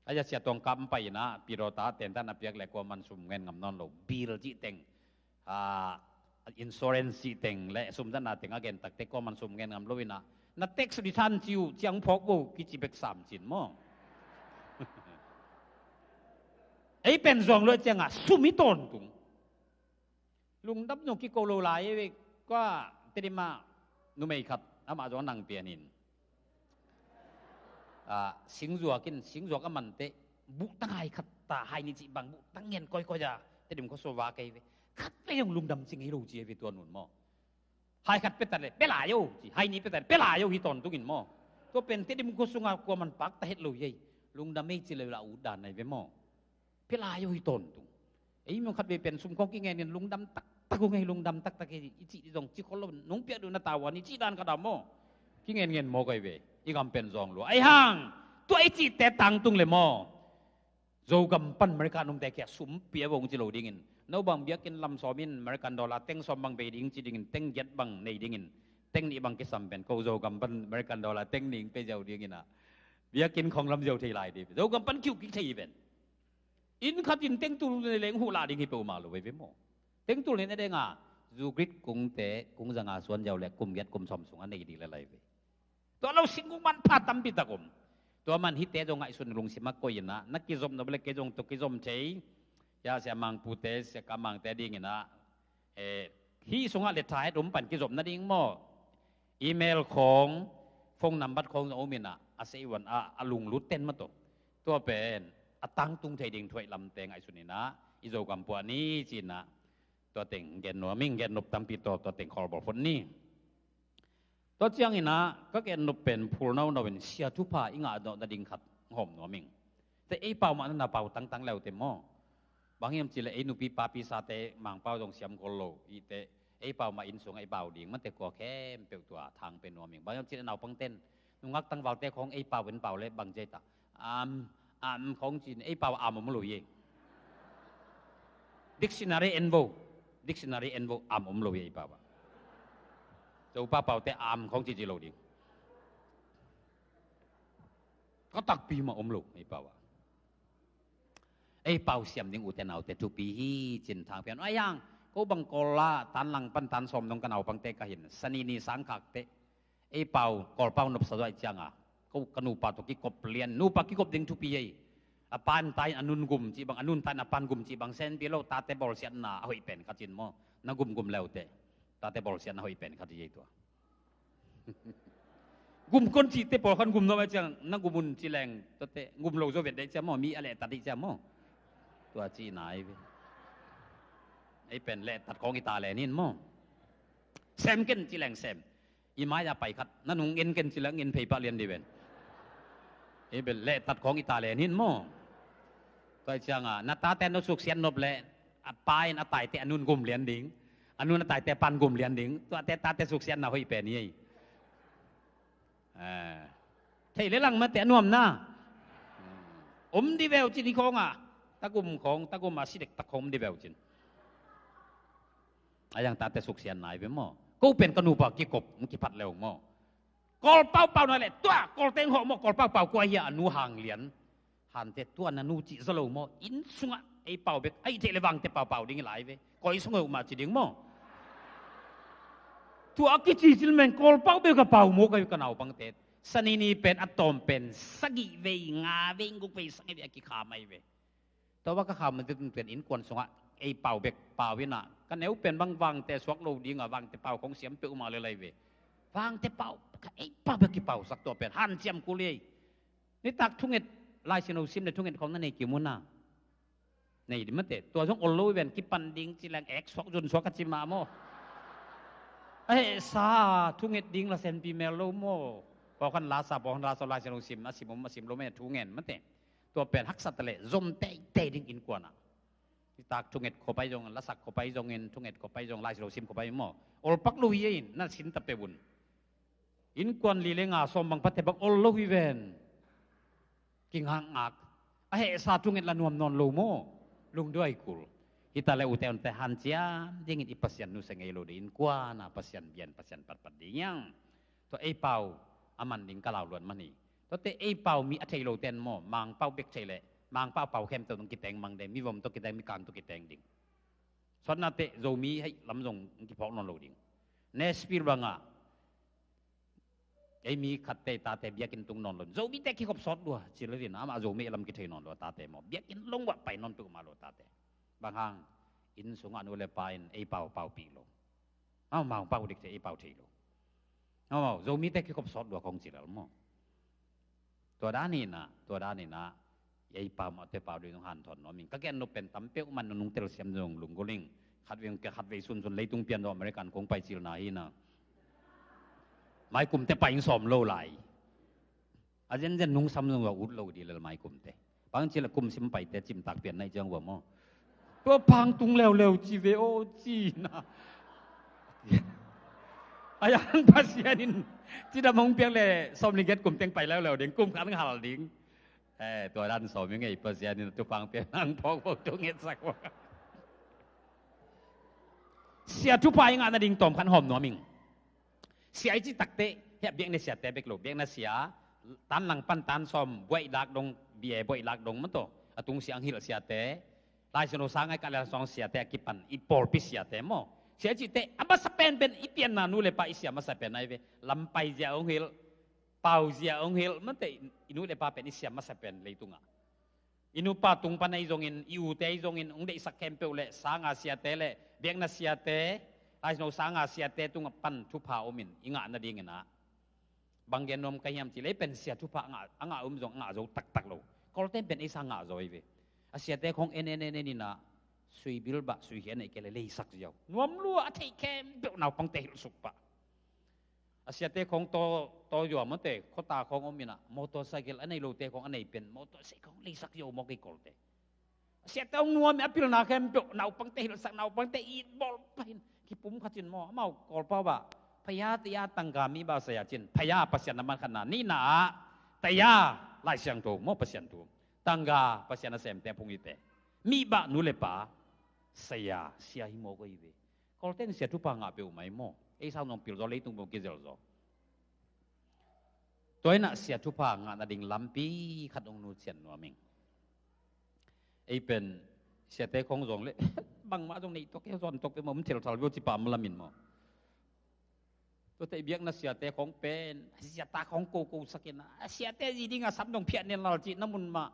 Aya sia tong kap pai na, piro ta, ten ta na piak le ko man sum ngen ngam nawn lo. Bil ci teng. A, Insurance cih teng le sum zatna teng a gen takte kuaman sum ngen ngam lo inah, na tax return ci uh ciang phawk bo kici bek sam cin maw? Ei pen zuang lo ciangah sum i tawntung. Lungdam zong kiko lo lai ei ve. Kua Tedim ah numei khat, amah zong a nang pianin, ah, singzuak in, singzuak a manteh buhtang hai khat ta, hai nih cih bang buhtang ngen koikoi a Tedim khuasua va kei ve. Khat vei zong lungdam ci ngei lo ci ei ve tua nun maw? Hai khat pia ta le pia lai o ci, hai nih pia ta le pia lai o hi tawntungin maw? Tua pen Tedim khua sungah kuaman pakta het lo hi ei. Lungdam ei ci lo la ut dan ai ve maw? Pia lai o hi tawntung. Ei maw khat vei pen sum khawng kingen ngen lungdam taktak uh ngei, lungdam taktak hi i cih zong ci khol lo, nong piak duh na tavuan i cih dan khat a maw? Kingen ngen maw kai ve. I gam pen zuang lua ai hang. Tua i cihte tangtung le maw? Zogam pan America numte kia sum pia vong ci lo dingin, no bang biakinn lam sawm in American dollar teng sawm bang bei ding ci dingin, teng giat bang nei dingin, teng nih bang kisam pen ko Zogam pan American dollar teng nih pe ziau dingin ah, biakinn khawng lam ziau thei lai ding. Zogam pan kiu kik thei ven. Inn khat in teng tul nei leng huh lah ding hi peuhmah lo veve maw? Teng tul nei na denga zu grit kungte kung zanga suan ziau le kum giat kum sawm sungah nei ding le lai ve. Tua lo singkung manpha tampi tak om. Tua man hihte zong ngaihsun lungsim a koih inah, na kizom nop le kei zong tua kizom thei. Ya sia mangpute, sia ka mangte ding inah, eh, hih sungah le tha het um pan kizom nading maw? Email khawng, phone number khawng zong um inah, a sei uan a, a lunglut ten maw tawh. Tua pen a tangtung thei ding thuaih lamte ngaihsun inah, i Zogam puah ni ci inah, tua teng gen nuam ing, gen nop tampi tawh tua teng khawlbawl phot ni. Tua ciang inah ka gen nop pen phul naunau in sia thupha i ngah dawh nading khat hawm nuam ing. Te ei pau mah na na pau tangtang leute maw? Bang hiam cih le ei nupi papi sate Mangpau zong siam gol lo i te, ei pau mah inn sungah i pau ding mate kua khempeuh tua thang pe nuam ing. Bang hiam cih le naupangten nungak tangvalte khawng ei pau in pau le bang zia ta? Am, am khawng cin ei pau am om lo hi. Dictionary en vo. Dictionary en vo, am om lo hi ei pau ah. Zopa paute am khawng ci ci lo ding. Ka takpi mah om lo ei pau ah. Ei pau siam ding ute naute thupi hi cin thang pian. Ai hang, ko bang Kawl ah tan lang pan tan sawm dong ka naupangte ka hin. Sani ni sangkhakte ei pau, Kawl pau nopsa zuai cianga ko ka nupa tawh kikop lian, nupa kikop ding thupi ei. A pa in ta in a nun gum cih bang, a nun ta in a pan gum cih bang, senpi lo, tate bawlsiatna a hoih pen khat cin maw? Na gumgum leute tate bawlsiatna hoih pen khat hi ei tua. Gum kon cihte pawlkhan gum nuam ai ciang na gum un ci leng tuate gum lo zo vet dei ciang maw, mi a lehtat dei ciang maw? Tua ci nai ve. Ei pen lehtat khawng i ta len hin maw? Sem ken ci leng sem. I mai-a pai khat na nung en ken ci leng en phei pah lian di ven. Ei pen lehtat khawng i ta len hin maw? Tua cianga na tate no suksiat nop le a pa in a taite a nun gum lian ding, a nun a taite pan gum lian ding, tuate tate suksiatna hoih pen hi ei. Eh. Thei le lang mate a nuamna om di veu cin i khawnga, tagum khawng, tagum a si dektak khawng om di veu cin. A yang tate suksian nai ve maw? Ko pen ka nupa kikop kiphat leu maw? Kawl pau pau na le tua Kawl teng hawh maw? Kawl pau pau kua hi a nu hang lian. Hante tua na nu cih za lo maw? Inn sungah ei pau bek aih theih le vangte pau pau ding i lai ve. Koi sung uh mah ci ding maw? Tua a kici cil men Kawl pau bek a pau maw? Kai ka naupangte sani ni pen a tawm pen sagih vei nga vei guk vei sagih vei a kikham ai ve. Tua va ka kham mate tun pen innkuan sungah ei pau bek pau inah ka neu pen bang vangte suak lo dinga vangte pau khong siam peuh mah le lai ve. Vangte pau ka ei pau bek kipausak tua pen hanciam kul ei. Nitak thunget Lai Siangtho sim le thunget khawng na nei kim uh na? Nei di mate. Tua zong ol lo i ven kipan ding ci leng ek suak zun suak ka ci mah maw? A hehsa thunget ding la senpi mel lo maw? Pawlkhan la sa, pawlkhan la sa, Lai Siangtho sim a sim om a sim lo mate thungen mate. Tua pen haksa ta leh zom teitei ding innkuan ah. Nitak thunget khop ai zong, lasak khop ai zongin, thunget khop ai zong, Lai Siangtho sim khop ai maw? Ol pak lo hi ei in na sin ta peuh un. Innkuan li le nga sawm bang pate bang ol lo hi ven. Kingakngak. A hehsa thunget la nuam nawn lo maw? Lungduai kul. Hita le ute unte hanciam dingin i Pasian nusia ngei lo ding innkuana Pasian bian Pasian patpat ding hiang. Tua ei pau a man ding ka lau luat man hi. Tuate ei pau mi a thei lo ten maw? Mangpau bek thei le Mangpau pau khempeuh tawh kiteng mang ding, mivom tawh kiteng, mikang tawh kiteng ding. Sawtna teh Zomi hei lam zong kiphawk nawn lo ding. Nashville bangah ei mi khatte tate biakinn tung nawn lo. Zomite kikhop sawt lua ci lo ding, amah Zomi lam kithei nawn lo tate maw. Biakinn long uah pai nawn peuhmah lo tate. Bang hang, inn sungah nu le pa in ei pau paupih lo. Amau pau dik thei, ei pau thei lo. Amau Zomite kikhop sawt lua khong ci lel maw. Tua dan inah, tua dan inah, ei pau mah te pau ding hanthawn nuam ing. Ka gen nop pen tam peuhmah nunung telsiam zong lunggulh ing. Khatvei, khatvei sunsun leitung pian zaw American kong pai cilna hi na. Mai kumte pai ing sawm lo lai. A zenzen nungsam zong a ut lo dih lel mai kumte. Bang ci le kum sim paite cimtak pian na i ciang vua maw. Tua pang tung leuleu ci ve aw ci na. A yang Pasian in cidam hong piak le sawm ni get kum teng pai leuleu ding, kum khat hal ding. Eh, tua dan sawm i ngei Pasian in tua pang pian hang phawk phawk tung ngetsak vua. Sia thupha i ngah nading tawm khan hawm nuam ing. Sia i cih takteh, hiah biakna siate bek lo, biakna sia, tan nang pan tan sawm, buaih lak dong, bia buaih lak dong maw tawh, a tung sia ang hilh siate, Lai Siangtho sang ai kah le sawng siate a kipan, i pawlpi siate maw. Sia i cihteh, a masa penpen, i pianna nu le pa i sia masa pen ai ve, lampai zia hong hilh, pau zia hong hilh, mate, i nu le pa pen i sia masa pen leitungah. I nupa tung pan ahi zongin, i ute ahi zongin, hong deihsak khempeuh le, sanga siate le, biakna siate, Lai Siangtho sanga siate tungah pan thupha omin, i ngah nadinginah. Bang gen nuam ka hiam cih leh, ei pen sia thupha a ngah, a ngah om zong, a ngah zo taktak lo. Kawlten pen ei sa ngah zo hi ve. A siate khong en en en en inah, sui bil bah, sui khia neih kei le leisak ziau. Nuam lua a theih khempeuh naupangte hilhsuk pah. A siate khong taw, taw zua mawte, khuata khong om inah, motorcycle a nei lote khong a nei pen, motorcycle khong leisak zia uh mawk ei Kawlte. A siate khong nuam i a pilna khempeuh, naupangte hilhsak, naupangte it bawl pahin, kipum khat cin maw, amau Kawlpau bah, phaya taya tangka mi bah saya cin, phaya Pasian na man khatna, nihna ah, taya Lai Siangtho maw Pasian thu, tangka Pasian a semte phung hite, mi bah nu le pa, saya, sia hi mawk ei ve. Kawlten sia thupha ngah peuh mai maw. Ei sau nong pil zaw leitung bawm kizel zaw. Tua inah sia thupha ngah nading lampi khat hong nucian nuam ing. Ei pen siate khong zong le bangmah zong neih tok e, zon tok e maw, um thil thal veu ci pah ma lamin maw. Tuate biakna siate khong pen siata khong koko sakin a siate zi dingah sam dong phiah nen lal cih na mun mah.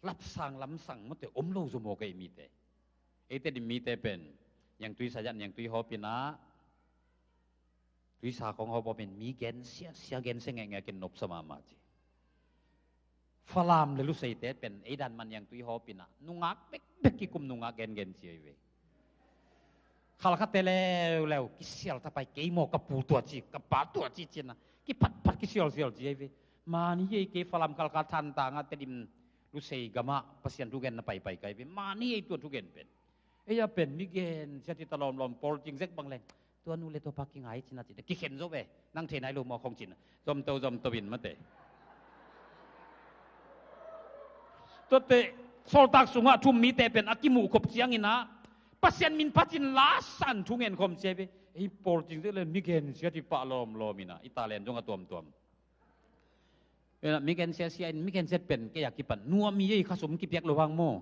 Lapsang lamsang mawte om lo zaw mawk ei mite. Eite dim mite pen niangtui sayat, niangtui hawpinah, tuisa khong hawp hawpin mi gen sia sia gen sia ngekngek in nopsa mahmah ci. Falam le Luseite pen ei dan mah niangtui hawpinah nungak bekbek kikum nungak gengen ci ei ve. Khalkhate leuleu kisial tapai kei maw ka pu tua ci, ka pa tua ci cinah kiphatphat kisialsial ci ei ve. Mani ei kei Falam Khalkha Thantangah Tedim Lusei gamah Pasian thugen na paipai kai ve. Mani ei tua thugen pen. Ei a pen mi gen sia ti ta lawmlawm pawl cing zek bang leng. Tua nu le tua pa kingai cina cina kikhen zo ve. Nang thei nai lo maw khong cina. Zomto zomto in mate. Tuate sawltak sungah thum mite pen a kimuh khop cianginah Pasian min pacin lasan thungen khom cia ve. Ei pawl cing zek le mi gen sia ti pah lawmlawm inah i talent zong a tuamtuam. Ena mi gen sia sia in mi gen sia pen kei a kipan nuam i ei khasum kipiak lo hang maw.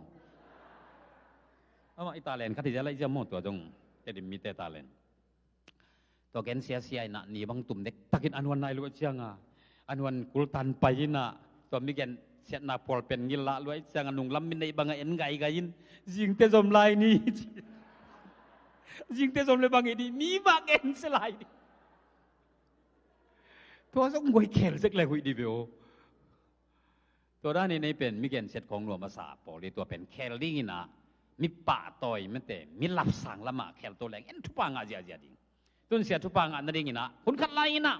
Amah i talent khat hi zia laih zia maw tua zong. Tedim mite talent. Tua gen sia sia inah ni bang tum dektakin a nuan nai luah cianga a nuan kultan pai inah tua mi gen siatna phual pen ngillah luah cianga nunglam min neih bangah en gaigai in zingte zom lai ni. Zingte zom le bang i dih mi bang en sia lai ni. Tua zong guai khel zek le huih di ve aw. Tua dan in ei pen mi gensiat khong nuam a sa pawl i tua pen khel dinginah mi pahtawi mate mi lapsang lamah khel to leng en thupha ngah ziahziah ding. Tun sia thupha ngah nadinginah hun khat lai inah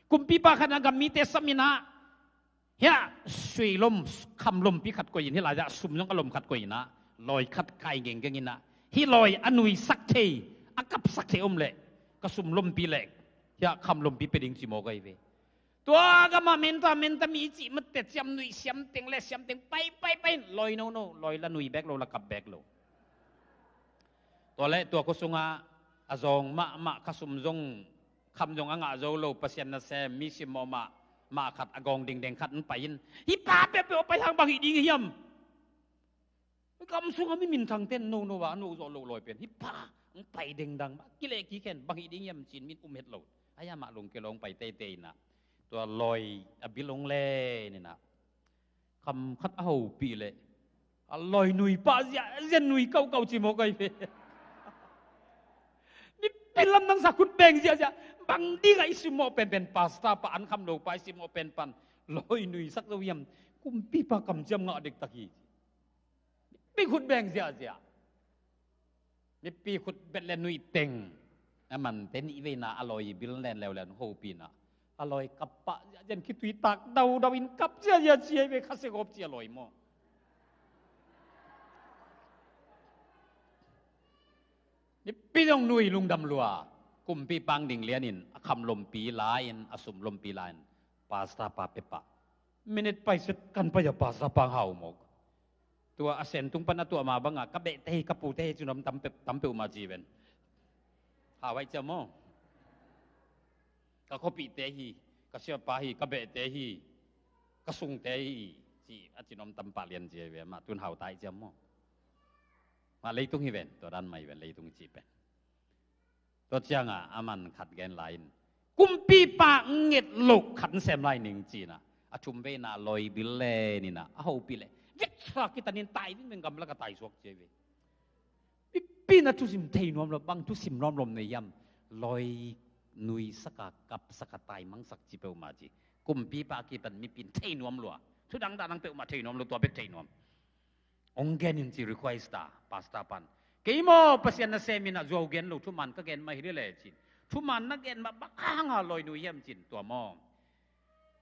kumpipa khat inah gam mite sam inah hiah sui lom kham lompi khat koih in hih lai-ah sum zong a lom khat koih inah lawi khat kai genggenginah hih lawi a nuisak thei a kapsak thei om leh ka sum lompi leh hiah kham lompi pe ding ci mawk ahi ve. Tua gamah menta menta mi i cih mate ciam nuih siamteng le siamteng pai pai pai in lawi nono lawi la nui bek lo la kap bek lo. Tua le tua khua sungah a zawng mahmah khasum zong kham zong a ngah zo lo Pasian nasem mi simmawh mah mah khat a gawng dingdeng khat in pai in hih pa peuhpeuh a pai hang bang hih ding hiam? Gam sungah mi minthang ten nono a, a no zawh loh lawi pen hi pha, ang pai dengdang mah, kileh kikhen, bang hi ding hiam ci-in min um het lo. Ahi a mah lungkia lo, ang pai teitei inah, tua lawi a bil hong len inah, kham khat a hopih leh, a lawi nui pah ziahziah, nui kauhkauh ci mawk ahi ve. Mipi lamdang sa khut beng ziahziah, bang dingah i simmawh penpen, pastor pa, an kham lo pa i simmawh penpen, lawi nui sak zo hiam, kumpipa kamciam ngah dektak hi. Mipi khut beng ziahziah. Mipi khut bet le nuih teng. A mante nih veina a lawi bil len leuleu hopih inah, a lawi kap pah ziahziah, khitui tak daudau in kap ziahziah ci ahi ve, khasia gawp ci a lawi maw. Mipi zong nui lungdam lua. Kumpipa ang ding lianin, a kham lompi la-in, a sum lompi la-in, pastor pa pia pah. Minute paiset kan pai a pastor pa ang hau mawk. Tua a sentung pan a tuah mah bangah, ka behte hi, ka pute hi ci nuam tam peuh, tam peuhmah ci ven. Hau aih cia maw. Ka khuapihte hi, ka siapa hi, ka behte hi, ka sungte hi, ci a ci nuam tam pah lian ci ahi ve, mah tun hau ta aih cia maw. Mah leitung hi ven, tua dan mah hi ven, leitung hi ci pen. Tua ciangah a man khat gen lai-in, kumpipa nget loh khat sem lai ning ci inah, a thum veina lawi bil len inah a hopih leh, veksa kitanin tai vingveng, gamlak a taisuak ci ahi ve. Mipi in a thusim thei nuam lo, bang thusim nuam lom nei hiam? Lawi nui saka, kap saka, taimang sak ci peuhmah ci. Kumpipa a kipan mipi in thei nuam lua. Thudang dahdang peuhmah thei nuam lo, tua bek thei nuam. Hong gen in ci request a, pastor pan. Kei maw, Pasian nasem inah zuau gen lo, thuman ka gen mah hi lele ci-in. Thuman na gen mah bang hanga lawi nui hiam ci-in, tua maw.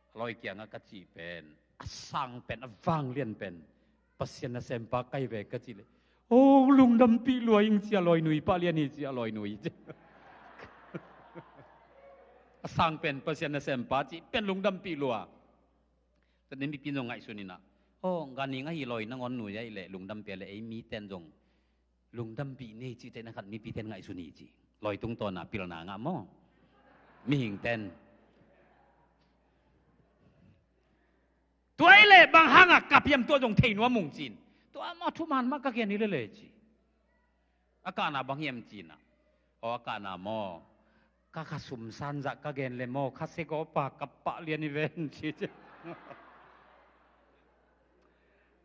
A lawi kiangah ka cih pen, a sang pen, a vanglian pen, Pasian nasempa ka hi ve ka cih leh, oh, lungdampih lua ing ci a lawi nui pah lian hi ci a lawi nui. A sang pen Pasian nasempa cih pen lungdampih lua. Tua nih mipi in zong ngaihsun inah, oh, ganhing ahi lawi nangawn nui ahih leh lungdam pia leh ei miten zong lungdampih nei cihte na khat mipite in ngaihsun hi ci. Lawi tungtawn a pilna ngah maw. Mihingte in. Tua ahih leh bang hanga kap hiam, tua zong thei nuam ung ci-in. Tua maw, thuman mah ka gen hi lele ci. A kahna bang hiam ci inah. Aw, a kahna maw, ka khasum san zah ka gen le maw, khasia gawpa kap pah lian hi ven ci.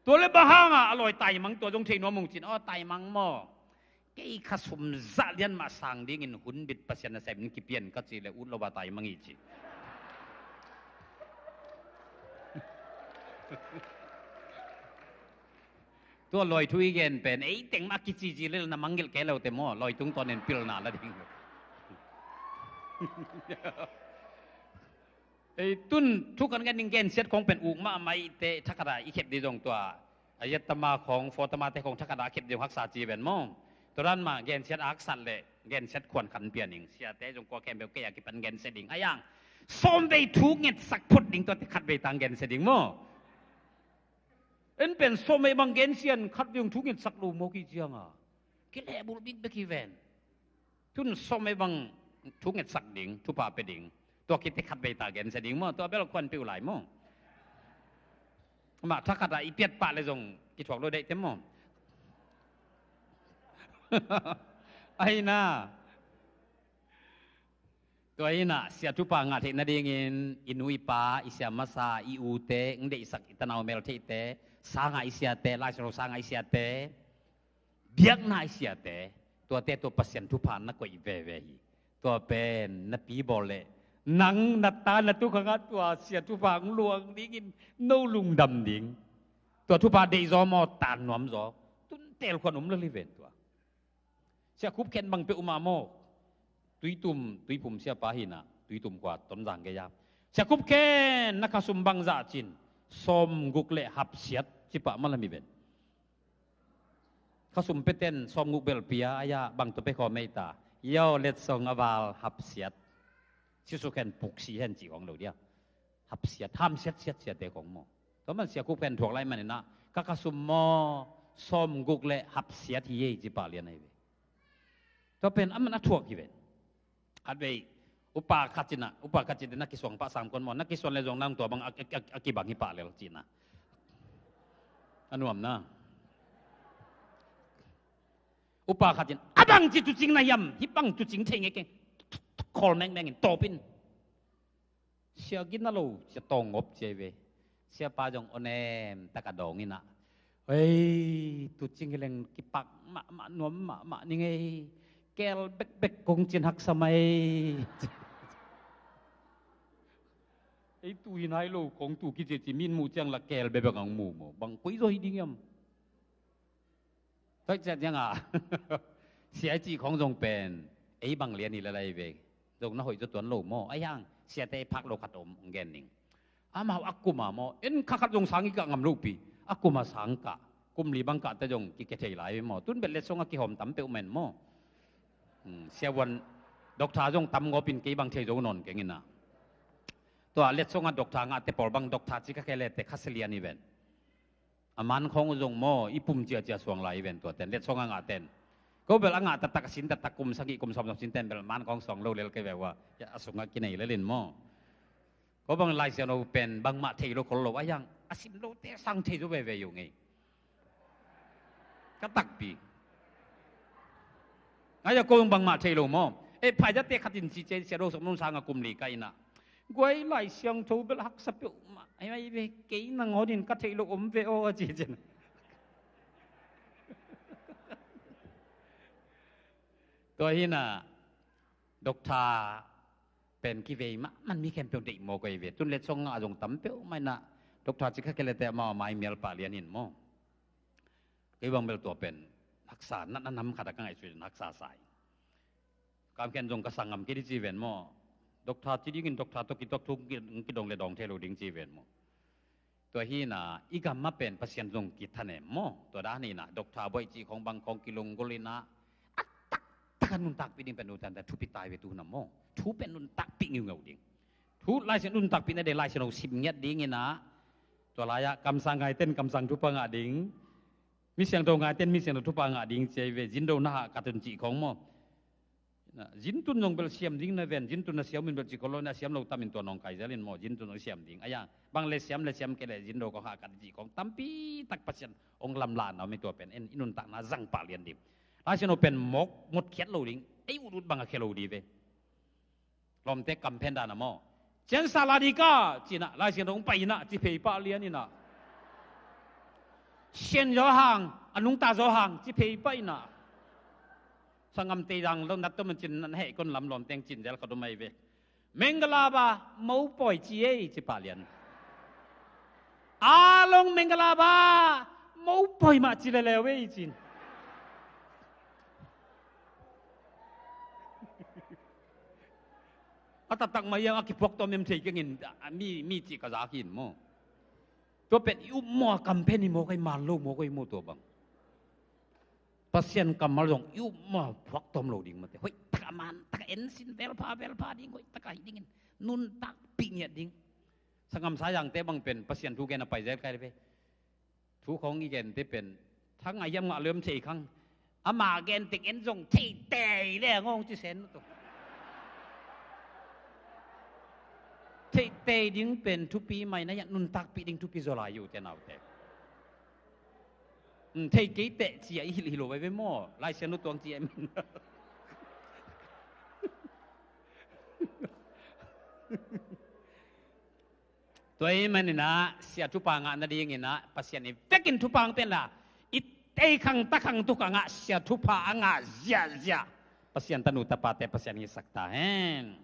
Tua le bang hanga a lawi taimang, tua zong thei nuam ung ci-in. Aw, taimang maw, kei khasum zah lian mah sang dingin hunbit Pasian nasem in kipian ka cih leh ut lo a taimang hi ci. Tua lawi thu i gen pen ei teng mah a kicici lel na mangngilh kei lote maw, lawi tungtawnin pilna la ding. Ei tun thu kan gen ding gensiat khong pen uk mahmah i te, thakhat a i khep ding zong tua, a yet tama khong, fo tamate khong thakhat a khep ding haksa ci ven maw. Tua dan mah gensiat a haksat leh gensiat khuan khan pia ning, siate zong kua khempeuh kei a kipan gensia ding. A yang sawmvei thu ngetsak phot ding, tuate khatvei tang gensia ding maw. En pen sawmvei bang gensian, khatvei hong thu ngetsak lo mawk hi cianga kilehbulh bikbek hi ven. Tun sawmvei bang thu ngetsak ding, thupha pia ding. Tua khit teh khatvei ta gensia ding maw, tua bel khuan peuh lai maw. Amah thakhat a i piat pah le zong kithuak lo deihte maw. Ahi na. Tua hi na, sia thupha ngah theih nadingin i nu i pa, i sia masa, i ute, ng deihsak i tanau meltheihte, sanga i siate, Lai Siangtho sanga i siate, biakna i siate, tuate tua Pasian thupha na koih veve hi. Tua pen na pi bawl leh nang na ta na tukhangah tua sia thupha ang luang dingin no lungdam ding. Tua thupha deih zaw maw, tan nuam zaw. Tun telkhuan um lel hi ven tua. Sia Khup Khen bang peuh mah maw. Tuitum, Tuiphum siapa hi na, Tuitum khua Tonzang gei a. Sia Khup Khen, na khasum bangzah cin, sawmguk le hapsiat, ci pah malam hi ven. Khasum peten sawmguk bel pia, a ya bang tua pe khawm ei ta. Yo, letsong a val hapsiat. Sisu khen puksi hen ci hong lo dia. Hapsiat, hamsiat, siat, siate khong maw. Tua man Sia Khup Khen thuak lai manin ah, ka khasum maw, sawmguk le hapsiat hi ei ci pah lian ahi ve. Tua pen a man a thuak hi ven. Khatvei, upa khat cin ah, upa khat cin na kisuang pah sam kon maw, na kisuan le zong nang tua bang a, a, a, a kibang hi pah lel cin ah. A nuam na. Upa khat in, "A bangci tuucing na hiam? Hih bang tuucing thei ngei keng." Khawl mengmeng in, "Tawp in." Sia gina lo, sia tawng ngop cia hi ve. Siapa zong onem taka dawng inah, "Ei, tuucing hi leng kipak mahmah, nuam mahmah ning ei. Keel bekbek kong cin haksa mai." "Ei, tu hi nai lo, kong tu kicici min mu ciang la keel bekbek ang mu maw. Bang koi zaw hi ding hiam?" Tua ciat ciangah sia i cih khong zong pen ei bang lian hi lalai ve. Zong na hoih zaw tuan lo maw? Ahi hang siate phak lo khat om hong gen ning. Amau a kuma maw, en kha khat zong sang i kah ngam lopi. A kuma sang kah, kum li bang kah te zong kikethei lai ve maw? Tun bel letsong a kihawm tam peuh men maw? Hmm, siavuan doctor zong tam ngawpin kei bang thei zo nawn keng inah. Tua letsong a doctor ngahte pawl bang doctor ci kha kei lete kha sia lian hi ven. A man khawng uh zong maw, i pum ciacia suang lai i ven tuaten, letsong a ngahten. Ko bel a ngah taktak, a sin taktak, kum sagih kum sawm sawm sinten bel man khawng suang lo lel kei ve ua. A sungah kinei lelin maw. Ko bang Lai Siangtho pen bangmah thei lo khol lo, a hiang a sim lote sang thei zo veve yo ngei. Ka takpi. Ahi a ko bangmah thei lo maw. E, phaizate khatin ci cia, sia lo sawm nung sanga kum li ka inah. Guai, Lai Siangtho bel haksa peuhmah. Ai, ai ve, kei nangawn in ka theih loh om ve aw, a ci cin. Tua hi inah, doctor pen kivei mah, man mi khempeuh deih mawk ahi ve. Tun letsong a zong tam peuhmah inah, doctor ci kha kei lete amau a mai mial pah lian in maw. Kei bang bel tua pen haksa, na, na nam khat a ka ngaihsut in haksa sa hi. Kam khen zong ka sang ngam kei di ci ven maw. Doctor ci dingin doctor tawh kituak thu ki, kidong le dawng thei lo ding ci ven maw. Tua hi inah, i gam mah pen Pasian zong kithanem maw. Tua dan hi inah, doctor buaih cih khong bang khong kilunggulh inah, a taktak a nuntakpih ding pen nuntakpih thupi tai ve tu hun a maw. Thu pen nuntakpih ngiungeu ding. Thu Lai Siangtho nuntakpih na dei Lai Siangtho sim ngiat ding inah. Tua lai-ah kamsang ngaiten kamsang thupha ngah ding. Mi siangtho ngaiten mi siangtho thupha ngah ding ci ahi ve, zin do na hah ka tun cih khong maw. Zin tun zong bel siam ding na ven, zin tun na siam in bel ci khol lo, na siam lo tam in tua nawngkai zel in maw, zin tun zong siam ding. Ahi hang bang le siam le siam kei le zin do ko hah ka cih khong tampi tak Pasian hong lamlahna om hi tua pen, en i nuntakna zang pah lian ding. Lai Siangtho pen mawk mawk khiat lo ding, ei ut ut bang a khia lo ding ve. Lawmte kam phen dan a maw. Cian sa la di ka, ci inah, Lai Siangtho hong pai inah, ci phei pah lian inah. Sian zaw hang, a nungta zaw hang, ci phei pah inah. Sanggam tei dang lo nat to man cin na heh kon lam lawmteng cin zel khat om ahi ve. Menggalaba, mopawi ci ei, ci pah lian. A long Menggalaba, mopawi mah ci leleu ei cin. A taktak mah hiang a kipuak tawm em thei kengin, a, mi, mi cih ka zak hi in maw. Tua pen i up maw a kam phen hi maw, kai man lo maw, kai maw tua bang. Pasian kammal zong i up maw a puak tawm lo ding mate. Hoih taka man taka en sin velpha, velpha ding, hoih taka hi dingin. Nuntakpih ngiat ding. Sanggam Sayangte bang pen Pasian thu gen a pai zel kai ve. Thu khong i gente pen thang a hiam ngah lem thei khang. Ama gen teng en zong theitei le ngong ci sen tu. Theitei ding pen thupi mai na hiang, nuntakpih ding thupi zaw lai ute naute. Thei kei teh ci a i hilh hi lo vai ve maw. Lai Siangtho tuang ci a i min. Tua ahih manin ah sia thupha ngah nadingin ah Pasian i vekin thupha hong pia inla, i teikhang takhang tu khangah sia thupha a ngah ziahziah Pasian tanu tapate Pasian hisak ta hen.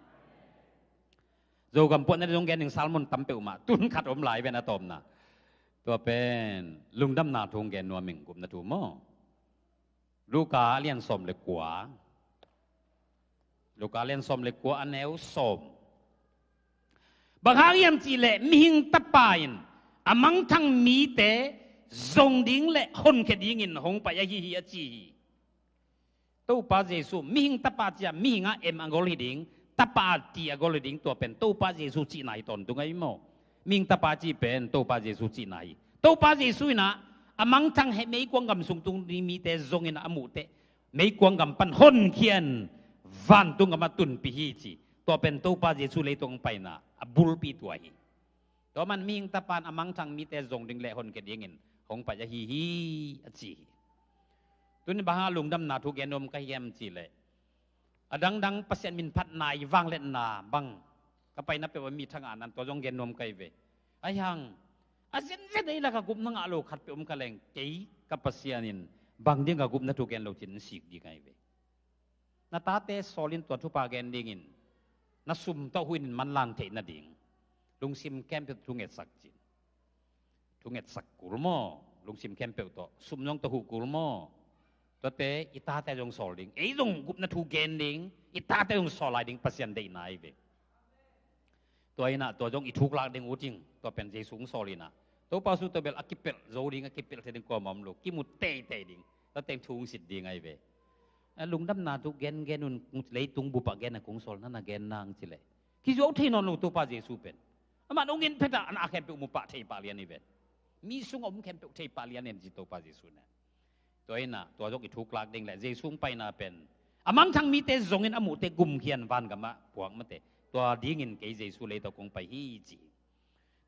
Zogam puahna ding zong gen ding sermon tam peuhmah, tun khat om lai ven a tawpna. Tua pen lungdamna thu hong gen nuam ing, gupna thu maw. Luka a lian sawm le kua. Luka a lian sawm le kua, a neu sawm. Bang hang hiam cihleh Mihing Tapa in a mangthang mite zong ding le honkhia dingin hong pai ahi hi, a ci hi. Topa Jesuh, Mihing Tapa ci-a mihing a em a gol hi ding, tapa a ti a gol hi ding, tua pen Topa Jesuh cihna hi tawntung ahi maw. Mihing Tapa cih pen Topa Jesuh cihna hi. Topa Jesuh in ah a mangthang he meikuang gam sung tung ding mite zong in ah a muhteh meikuang gam pan honkhian vantung gam a tunpih hi ci. Tua pen Topa Jesuh leitung paina a bulpi tua hi. Tua man Mihing Tapa in a mangthang mite zong ding le honkhia dingin hong pai ahi hi, a ci hi. Tuni bang hang a lungdamna thu gen nuam ka hiam cih leh, a dangdang Pasian min phatna i vangliatna bang ka paina peuh a mi thangah nan tua zong gen nuam ka hi ve. Ahi hang a zenzen ei lak a gupna ngah lo khat peuh om ka leng, kei ka Pasian in bang ding a gupna thu gen lo cin in sik ding ahi ve. Na tate sawlin tua thupha gen dingin na sum tawh huhin in manlang theih nading lungsim khempeuh thu ngetsak cin. Thu ngetsak kul maw? Lungsim khempeuh tawh sum zong tawh huh kul maw? Tuate i tate zong sawl ding, ei zong gupna thu gen ding, i tate zong sawl lai ding Pasian deihna ahi ve. Tua inah tua zong i thuklak ding uh cing, tua pen Jesu hong sawl inah. Topa Jesu tua bel a kipelh zo ding, a kipelh thei ding kuamah om lo, kimu teitei ding, tua teng thu hong sit ding ahi ve. A lungdamna thu gengen un, leitung bupah gen a kong sawl nana gen nang cileh kizuau thei nawn lo Topa Jesu pen. Aman hong in phetah a na khempeuh mu pah thei pah lian hi ven. Mi sungah om khempeuh thei pah lian en ci Topa Jesu ne. Tua inah tua zong i thuklak ding le Jesu hong paina pen a mangthang mite zongin a muhte gumkhian vangamah puak mate. Tua dingin kei Jesu leitawh kong pai hi ci.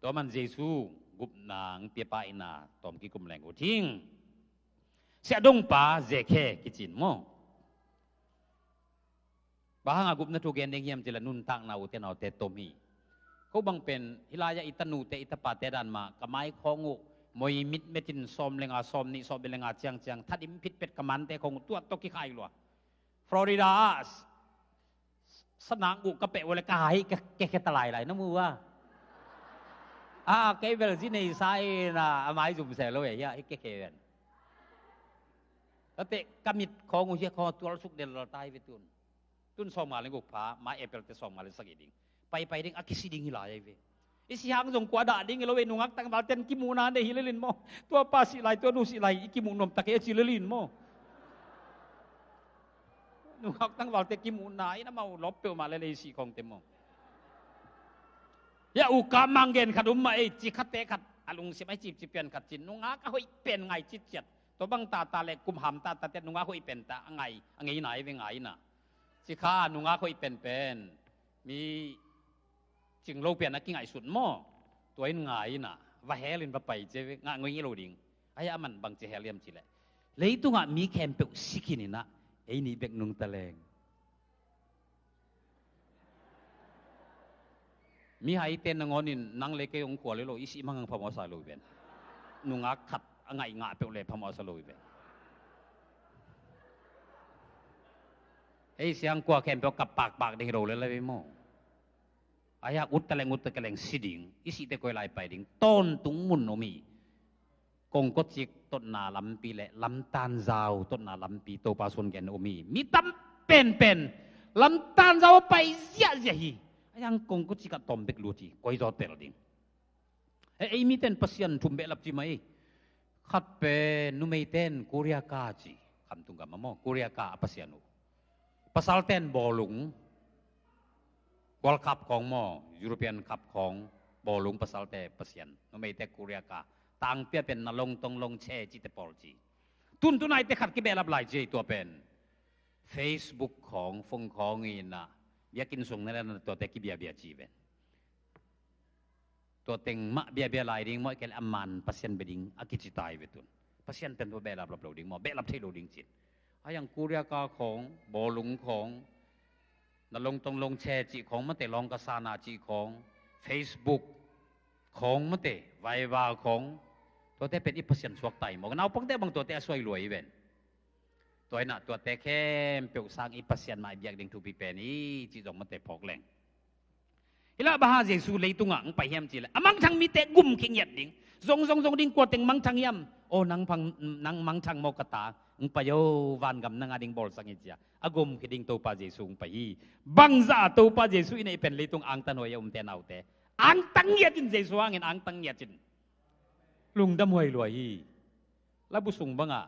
Tua man Jesu gupna hong piapa inah tawm kikum leng uh thing. Siahdongpa Zekhe kicin maw? Bang hanga gupna thu gen ding hiam cila nuntakna ute naute tom hi. Ko bang pen hilai-ah i tanute i tapate dan mah ka mai khawng uh moi mitmetin sawm lenga sawm nih sawm lenga ciangciang thadim phitphet ka mante khawng uh tuat tawh kikhai lua. Florida ah sanak uh ka peh uh le ka hai ka kekhe ta lailai na mu uh a. A kei bel zi nei sa ina a mai zum se lo e hia hi kekhe ven. Tate ka mit khawng uh hia khawng tual suk del lal tai ve tun. Tun sawmnga le guk pha mai April te sawmnga le sagih ding. Paipai ding a kisi ding hi lai ai ve. I si hang zong kua dah ding hi lo ve, nungak tangval ten kimuhna nei hi lelin maw? Tua pa sih lai tua nu sih lai i kimuh nuam tak hi a ci lelin maw? Nungak tangval te kimuhna in amau lop peuhmah lele i sih khawng te maw? Ya u ka mang gen khat um mah ei ci khat te khat a lungsim ai cipcip pian khat cin nungak a hoih pen ngai citciat. Tua bang tata le kum ham tata te nungak hoih pen ta a ngai a ngei nai ve ngai na. Ci kha nungak hoih penpen mi cing lo pian a kingaihsut maw? Tua in ngai ina va hel in va pai cia ngah ngoi lo ding. Ahi a man bang cia hel liam ci leh leitungah mi khempeuh sikin ina ei nih bek nungta leng. Mi haite nangawn in nang le kei hong khual hi lo i sih mangang phamawh sa lo i ven. Nungak khat a ngaih ngah peuh le phamawh sa lo i ven. Ei siang kua khempeuh kap pakpak ding hi lo le la ve maw? Ahi a ut ta leng ut ta ka leng si ding i sihte koi lai pai ding tawntung mun om hi. Kongkocik totna lampi le lamtanzau totna lampi Topa suan gen om hi. Mi tam penpen lamtanzau a pai ziahziah hi. Ahi hang kongkocik ah tawm bek lut hi koi zaw tel ding. He ei miten pasian thum behlap ci mah hi. Khat pen numeiten Korea ka ci. Khamtung gam a maw Korea ka a pasian uh. Pasalten bawlung World Cup khawng maw European Cup khawng bawlung pasalte pasian numeite Korea ka tangpia pen na long tong long che cite pawl ci. Tuntunaite khat kibehlap lai ci tua pen Facebook khawng phone khawng ina biakinn sung na le na tuate kibiabia ci ven. Tua teng mah biabia lai ding maw i kei le a man pasian bia ding a kici tai ve tun. Pasian pen tua behlap lap lo ding maw behlap thei lo ding cin. Ahi hang Korea ka khawng bawlung khawng na long tong long che cih khawng mate lawng ka sana cih khawng Facebook khawng mate vaiva khawng tuate pen i pasian suak tai maw naupangte bang tuate a suai luai i ven. Tua inah tuate khempeuh sang i pasian mah i biak ding thupi pen i cih zong mate phawk leng. Hi lah bang hang Jesu leitungah hong pai hiam cih leh a mangthang mite gum khia ngiat ding. Zong zong zong ding kua teng mangthang hiam? Aw nang phang nang mangthang maw ka ta hong pai o vangam nang a ding bawlsang hi cia a gum khia ding Topa Jesu hong pai hi. Bangzah a Topa Jesu i neih pen leitung angtan huai a umte naute angtang ngiat in Jesu hangin angtang ngiat in lungdam huai luai hi. Labu sung bangah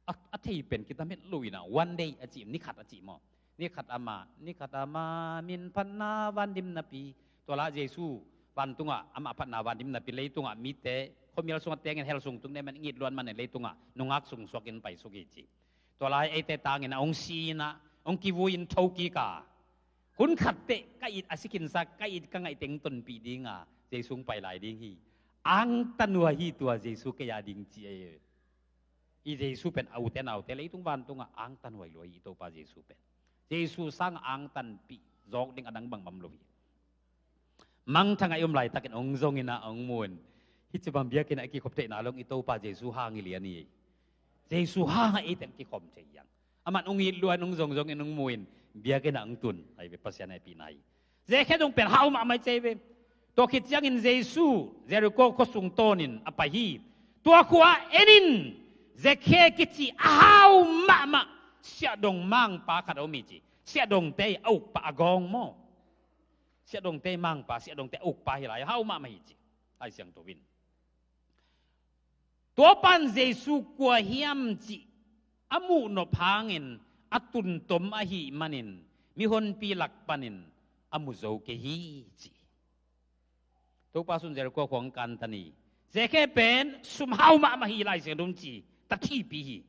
a, a thei pen kitam het lo ina one day a cih ni khat a cih maw? Ni khat ama ni khat ama min phatna vandim napi tua la Jesu vantungah amah phatna vandim napi leitungah mite khuamial sungah tengin hel sung tung neman ngit luan manin leitungah nungak sung suakin pai suk hi ci. Tua lai eite tangin a hong si ina hong kivui in tho kik a hun khat teh ka it a sikinsa ka it ka ngaih teng tonpih dinga Jesu hong pai lai ding hi. Angtan uh ahi tua Jesu kei a ding ci ei. I Jesu pen a ute naute, leitung vantungah angtan huai lua hi i Topa Jesu pen. Jesu sangah angtanpih zawk ding a dang bangmah om lo hi. Mangthang a i om laitakin hong zongin ah hong mu in, hih ci bang biakinn ah i kikhop theihna lo-in i Topa Jesu hang hi lian hi. Jesu hangah eite hong kikhawm thei hi hang. Aman hong it lua in hong zongzongin hong mu in, biakinn ah hong tun, ahi ve, Pasian hehpihna hi. Zakhe zong pen hau mahmah hi ci ahi ve. Tua khit ciangin Jesu Jericho khuasung tawnin a pai hi. Tua khua-ah en in, Zakhe kici a hau mahmah siahdong mangpa khat a om hi ci. Siahdongte a ukpa a gawng maw? Siahdongte mangpa, siahdongte a ukpa hi lai, hau mahmah hi ci. Lai Siangtho in, tua pan Jesu kua hiam cih a muhnop hangin a tuntom ahih manin mihonpi lak panin a mu zo kei hi ci. Topa sun Jericho khua hong kantan hi. Zakhe pen sum hau mahmah hi, Lai Siangtho in ci, tathipih hi.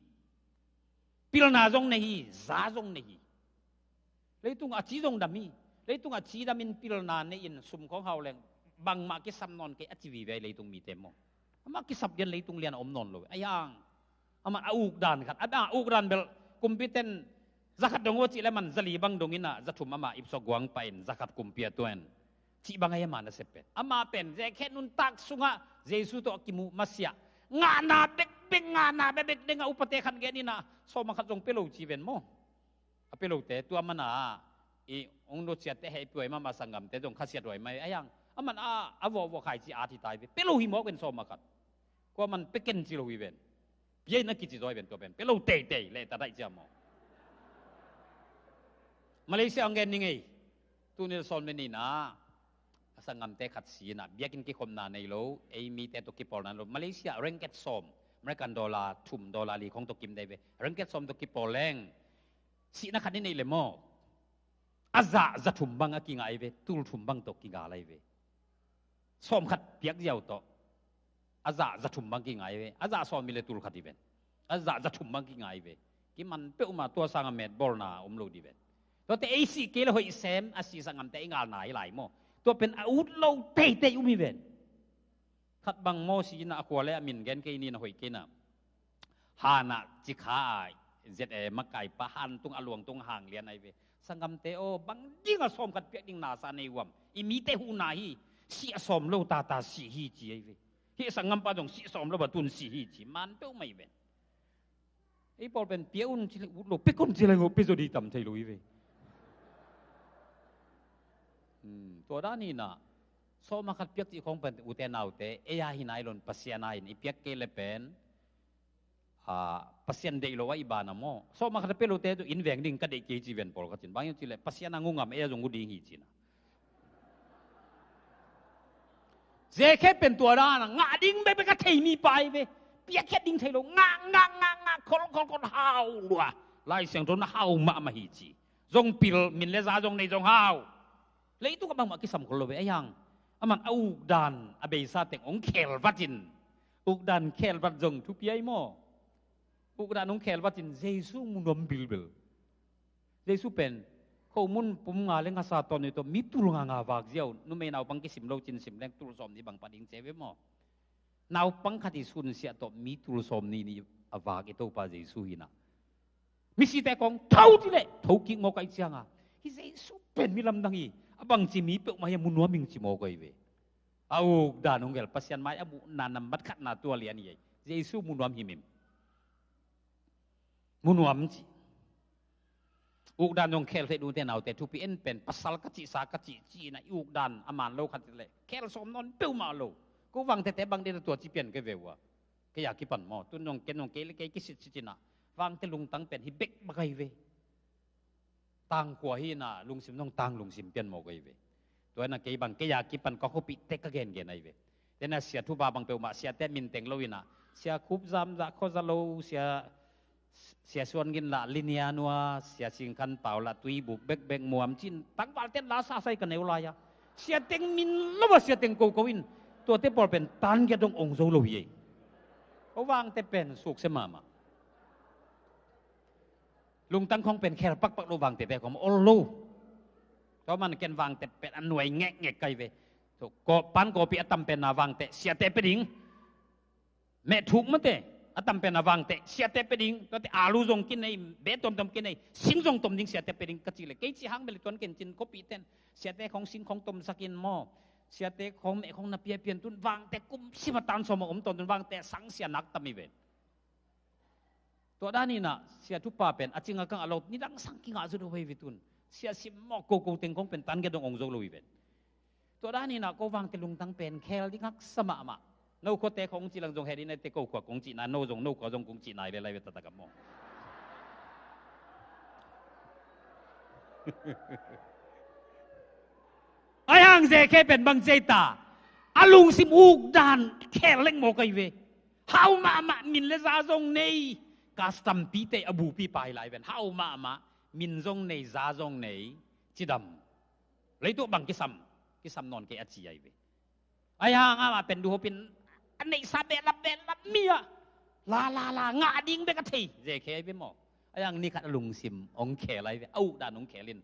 Pilna zong nei hi, za zong nei hi. Leitung a ci zong dam hi. Leitung a ci damin pilna nei-in sum khawng hau leng bangmah kisam nawn kei a ci vive hi leitung mite maw. Amah kisap lian leitung lian a om nawn lo. Ahi hang, aman a ukdan khat, a ukdan bel kumpiten za khat dong aw cih leh aman za li bang dongin ah za thum amah ipsuak guang pah in za khat kumpi a tuan cih bang ahi ama nasep pen. Amah pen Zakhe nuntak sungah Jesu tawh a kimuh masiah, ngahna bekbek, ngahna bekbek dengah upate khat genin ah sawm a khat zong pia lo ci ven maw. A pia lote, tua mana i hong nusiatte hehpih huai mahmah sanggamte zong khasiat huai mah hi. Ahi hang, aman a, a vuahvuah khai ci at hi ta hi ve. Pia lo hi mawk ven sawm a khat. Kuaman pia ken ci lo hi ven. Pia in a kici zaw hi ven tua pen. Pia lo teitei leh ta daih cia maw. Malaysia hong gen ning ei. Tuni sawm le nihna a sanggamte khat si-in ah biakinn kikhopna nei lo, ei mite tawh kipawlna lo. Malaysia ringgit sawm, American dollar thum, dollar li khawng tawh kim dai ve. Ringgit sawm tawh kipawl leng sihna khat i neih leh maw, a zah za thum bang a kingai ve, tul thum bang tawh kigal ahi ve. Sawm khat piak ziau tawh a zah za thum bang kingai ve. A zah sawm hi leh tul khat hi ven. A zah za thum bang kingai ve. Kiman peuhmah, tua sangah metbawlna om lo dih ven. Tuate ei sih kei leh hoih sem, a sih sanggamte i ngalna hi lai maw. Tua pen a ut lo teitei um hi ven. Khat bang maw si-in ah a khua le a min gen kei ni, na hoih kei na. Han ah cikha a zet e makaipa, han tung a luang tung hang lian ahi ve. Sanggamte aw, bang dingah sawm khat piak ding nasa nei uam? I mite huhna hi. Sih a sawm lo tata sih hi ci ahi ve. Hih sanggampa zong sih sawm lo a tun sih hi ci. Man peuhmah hi ven. Ei pawl pen pia un ci leh ut lo, pia kun ci leh ngawh, pia zaw dih tam thei lo hi ve. Hmm, tua dan hi-in ah sawm a khat piak cih khawng pen ute naute, ei a hi nai lo-in Pasian a hi-in i piak kei leh pen, a, Pasian deih lo a i ban a maw. Sawm a khat a pia lote tawh inn veng ding ka deih kei ci ven pawlkhat in. Bang hiam cih leh Pasian a ngu ngam, ei a zong ngu ding hi ci-in ah. Zakhe pen tua dan a ngah ding bekbek a thei mipa ahi ve. Piakkhiat ding thei lo, ngah, ngah, ngah, ngah, khol, khol, khol, hau lua. Lai Siangtho in hau mahmah hi ci. Zong pil, min le za zong nei zong hau. Leitung ah bangmah kisam khol lo ve. Ahi hang, aman a ukdan a beisa teng hong khelvatin, ukdan khelvat zong thupi ahi maw. Ukdan hong khelvatin Jesu mu nuam bilbil. Jesu pen khomun pum nga le ngasa tawh, ni tawh mi tul nga nga vak ziau, numei naupang kisim lo cin sim leng tul sawm nih bang pha ding ci ve maw. Naupang khat i sunsiah tawh mi tul sawm nih nih a vak i Topa Jesu hi-in ah, misite kong tho ci leh tho kik mawk ahih ciangin, hih Jesu pen mi lamdang hi, a bangci mi peuhmah hiam mu nuam ing ci mawk ahi ve. A ukdan hong khel, Pasian mai a muhna nambat khatna tua lian hi ei. Jesu mu nuam himhim. Mu nuam ci. Ukdan zong khel theih, ute naute, thupi en pen, pasal ka cih, sa ka cih, ci-in ah i ukdan a man lo khat leh khel sawm nawn peuhmah lo. Ko Vangte te bang dih na tua ci pian kei ve ua. Kei a kipan maw, tun zong ken zong kei le kei kisitsitin ah Vangte lungtang pen hi bekbek ahi ve. Tangkhua hi-in ah lungsim zong tang lungsim pian mawk ahi ve. Tua hi-in ah kei bang, kei a kipan ka khuapihte ka gengen ahi ve. Tua hi-in ah sia thupa bang peuhmah, siate min teng lo-in ah, Sia Khup Zam, Za Khaw Za Lo, Sia, Sia Suan Gin lah Linia Nua, Sia Sing Khan Pau lah Tui Buk Bekbek Muam, ci-in tangvalte in la sasai ka neu lai-a, sia teng min lo a, sia teng koko in, tuate pawl pen tan giat dong ong zo lo hi ei. Ko Vangte pen sukse mahmah. Lungtang khawng pen khel pakpak lo Vangtete khawng ol lo. Tua man ken Vangte pen a nuai ngekngek ka hi ve. Tua ko pan kawpi a tam pen na Vangte siate pia ding. Meh thuk mate. A tam pen a vangteh, siate pia ding, tuate alu zong kinei, be tuamtuam kinei, sing zong tom ding siate pia ding ka cih leh, kei cih hang bel tuan ken cin, khuapihte in siate khong sing khong tomsak in maw, siate khong meh khong na pia pian tun, vangteh kum sim a tan sawm a om tawntung, vangteh sang sia nak tam hi ve. Tua dan in ah, sia thupha pen a cing a kang a lo, nidang sang kingah zaw lo hi ve tun. Sia sim mawk koko teng khong pen tan gen dong ong zo lo hi ve. Tua dan in ah, ko vangteh lungtang pen khel ding haksa mahmah. No khuate khong cih lang zong het in ah, te ko khua kong cih nai, no zong no khua zong kong cih nai le lai ve taktak a maw. Ahi hang Zakhe pen bang ci ei ta, a lungsim uk dan khel leng mawk ahi ve. Hau mahmah, min le za zong nei, custom pite a bupi pa hi lai ven. Hau mahmah, min zong nei, za zong nei, cidam. Leitung bang kisam, kisam nawn kei a ci ahi ve. Ahi hang amah pen duhopin a neihsa behlap behlap mi ah, la la la, ngah ding bek a thei Zakhe ahi ve maw. Ahi hang ni khat a lungsim ong khel ahi ve, a uk dan ong khel in.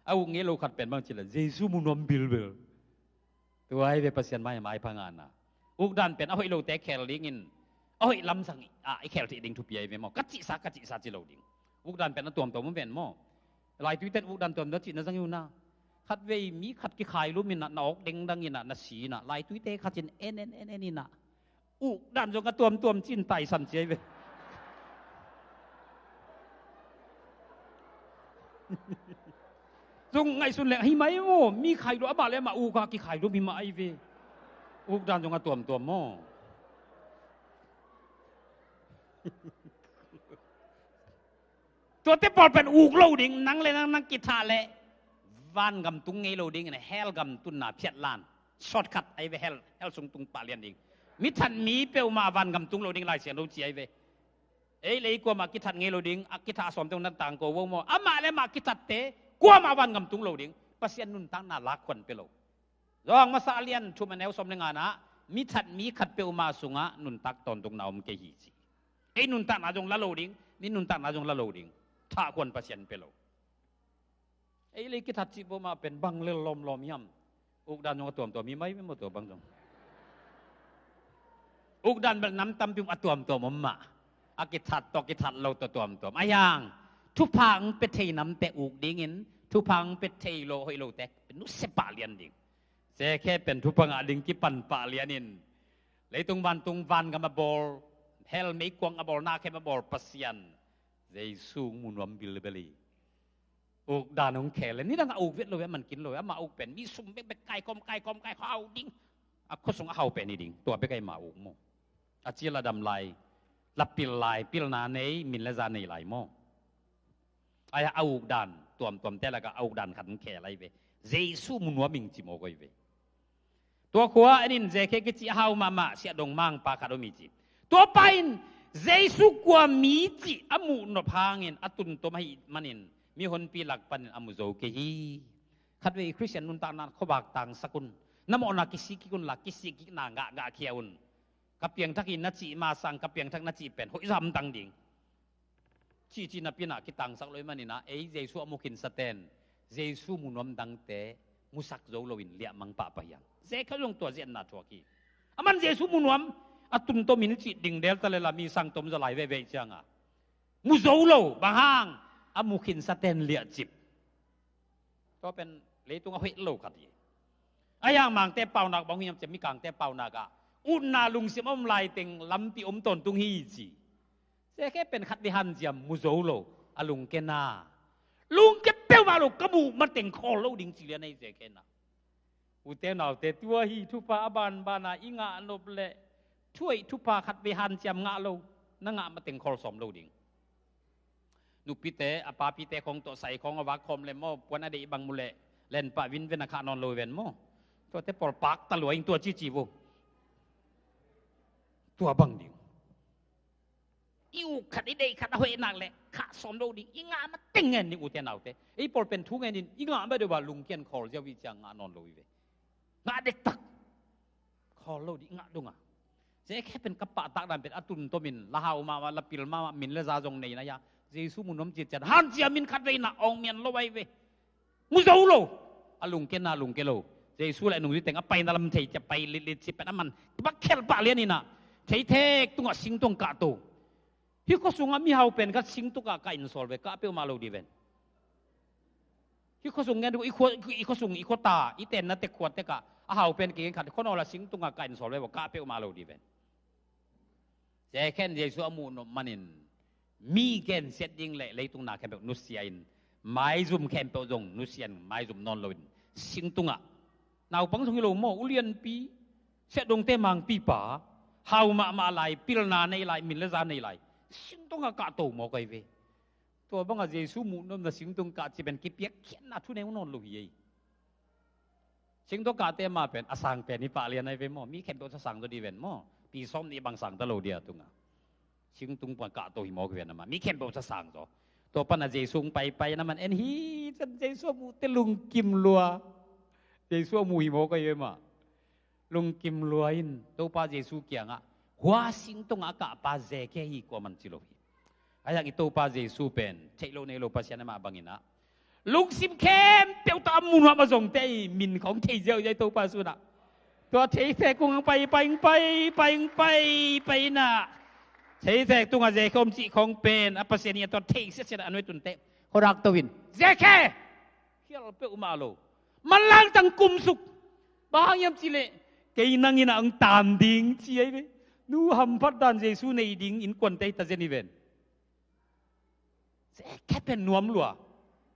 A uk ngei lo khat pen bang ci leh, Jesu mu nuam bilbel. Tua ahi ve Pasian mai a maipha ngahna. Uk dan pen a hoih lote khel dingin, a hoih lamsang ah i khel theih ding thupi ahi ve maw. Ka cihsa, ka cihsa ci lo ding. Uk dan pen a tuamtuam om ven maw. Laituite in uk dan tuamtuam cih na zang hi uh na. Khatvei mi khat kikhai lum in ah, na awk dengdang in ah, na si in ah, laituite khat in en en en en in ah, uk dan zong a tuamtuam ci-in taisan ci ahi ve. Zong ngaihsun leng hi mai maw, mi khai lum, amah le amah uk a kikhai lum hi mah ahi ve. Uk dan zong a tuamtuam maw. Tuate pawl pen uk lo ding, nang le nang, nang kithah leh vangam tung ngei lo ding in, hell gam tunna phiat lan. Shortcut ahi ve, hell, hell sung tung pah lian ding. Mi that mi peuhmah vangam tung lo ding Lai Siangtho ci ahi ve. Ei le ei kuamah kithat ngei lo ding, a kithat a sawmte ung na tangko vo maw. Amah le amah kithatte kuamah vangam tung lo ding. Pasian nuntakna lak khuan pia lo. Johan masa a lian thum a neu sawm le nga-na, mi that mi khat peuhmah sungah nuntak tawntungna om kei hi ci. Ei nuntakna zong la lo ding, mi nuntakna zong la lo ding. Thah khuan Pasian pia lo. Ei le ei kithat cih peuhmah pen bang lel lawmlawm hiam? Uk dan zong a tuamtuam hi mai maw, tua bang zong. Uk dan bel nam tampi a tuamtuam om mah. A kithat tawh kithat lo tawh tuamtuam. Ahi hang thupha hong pia thei namte uk dingin, thupha hong pia thei lo hoih lote nusia pah lian ding. Zakhe pen thupha ngah ding kipan pah lianin, leitung vantung vangam a bawl, hell meikuang a bawl, na khem a bawl Pasian Jesu hong mu nuam bilbel hi. Uk dan hong khel le, nidang a uk vet lo ve, a man kin lo ve, amah uk pen mi sum bekbek kaikawm, kaikawm, kaikawm, hau ding. A khuasung a hau pen hi ding, tua bek ahi mah uk maw. A cil a dam lai, la pil lai, pilna nei, min le za nei lai maw. Ahi a uk dan, tuamtuamte lakah a uk dan khat hong khel ahi ve. Jesu mu nuam ing ci mawk ahi ve. Tua khua en in, Zakhe kici a hau mahmah siahdong mangpa khat om hi ci. Tua pa in Jesu kua mi cih a muh nop hangin a tuntom ahih manin mihonpi lak panin a mu zo kei hi. Khatvei Khristian nuntakna khuavak tangsak un. Na mawhna kisih kik unla, kisih kikna ngahngah khia un. Ka piangthak hi na cih masang, ka piangthak na cih pen hoih zah dang ding. Cihcih napi-in ah kitangsak lo ahih manin ah, ei Jesu a mu khinsate'n Jesu mu nuam dangte musak zo loin liahmang pahpah hi hang. Zakhe zong tua zetna thuak hi. Aman Jesu mu nuam, a tuntom in cih ding del ta lel a, mi sang tom za lai veve ciangin mu zo lo, bang hang, a mu khinsate'n liahcip. Tua pen leitung a hoih lo khat hi. Ahi hang Mangte paunak bang hiam cih leh, Mikangte paunak ah utna lungsim a om laiteng lampi om tawntung hi ci. Zakhe pen khatvei hanciam mu zo lo, a lungkia na. Lungkia peuhmah lo, ka muh mateng khawl lo ding ci lian hi Zakhe na. Ute naute, tua hi thupha a banban a i ngah nop leh, thuhoih thupha khatvei hanciam ngah lo, na ngah mateng khawl sawm lo ding. Nupite, a papite khawng tawh sai khawng a vak khawm leh maw, puan a deih bang mu leh, len pah vinven a khah nawn lo ven maw. Tuate pawl pakta lua ing, tua cici vo. Tua bang ding. I uk khat, i deih khat a hoih nak leh khah sawm lo ding. I ngah mateng ngen ding ute naute. Ei pawl pen thu ngen in, i ngah ma deuh a lungkian khawl ziau hi ciang ngah nawn lo hi ve. Ngah dektak. Khawl lo ding, i ngah dong a. Zakhe pen ka pahtak dan pen a tuntom in, la hau mahmah, la pil mahmah, min le za zong nei na hia, Jesu mu nuam cih ciang hanciam in khatvei na awng mian lo ahi ve. Mu zo lo. A lungkia na lungkia lo. Jesu leh a nungzuiteng a paina lam thei ciang pai litlit cih pen a man bak khelh pah lian in ah, theithek tungah sing tawh kah to. Hih khuasungah mihau pen khat singtungah kah in sawl ve, kah peuhmah lo dih ven. Hih khuasung ngen, i khua, i khuasung, i khuata, i tenna tek khuatekah a hau pen kingen khat khuanawl a singtungah kah in sawl ve, kah peuhmah lo dih ven. Zekhe in Jesu a muh nop manin mi gensiat ding le leitung na khempeuh nusia in, maizum khempeuh zong nusia in, maizum nawn loin singtungah, naupang zong hi lo maw, ulianpi, siahdongte mangpipa, hau mahmah lai, pilna nei lai, min le za nei lai, singtungah kahto mawk ahi ve. Tua bangah Jesu muh nopna singtung kah cih pen kipiakkhiatna thuneu nawn lo hi ei. Singtungah kahte mah pen a sang pen hi pah lian ahi ve maw. Mi khempeuh sa sang zaw dih ven maw. Pi sawm nih bang sang ta lo dih a tungah. Singtung pan kahto hi mawk hi ven a mah. Mi khempeuh sa sang zaw. Tua panah Jesu hong paipai na man en hi. Jesu a muhte lungkim lua. Jesu a muh hi mawk ahi ve mah. Lungkim lua in Topa Jesu kiangah, hua singtungah a kahpa Zekhe hi, kuaman ci lo hi. Ahi zongin i Topa Jesu pen theih loh neih loh Pasian amah banginah, lungsim khempeuh tawh a munuam a zongte i min khawng thei ziauziau i Topa sunah. Tua theithek kung ang pai pai pai pai pai pai inah, theithek tungah Zekhe om cih khawng pen a Pasian hi a tua thei siatsiat a nuai tunte khuadak to in, Zekhe! Khial peuhmah lo. Manlangtang kumsuk. Bang hang hiam cihleh, kei nang innah hong tam ding ci ahi ve. Nu hamphat dan Jesu nei ding innkuante hi ta zen hi ven. Zekhe pen nuam lua.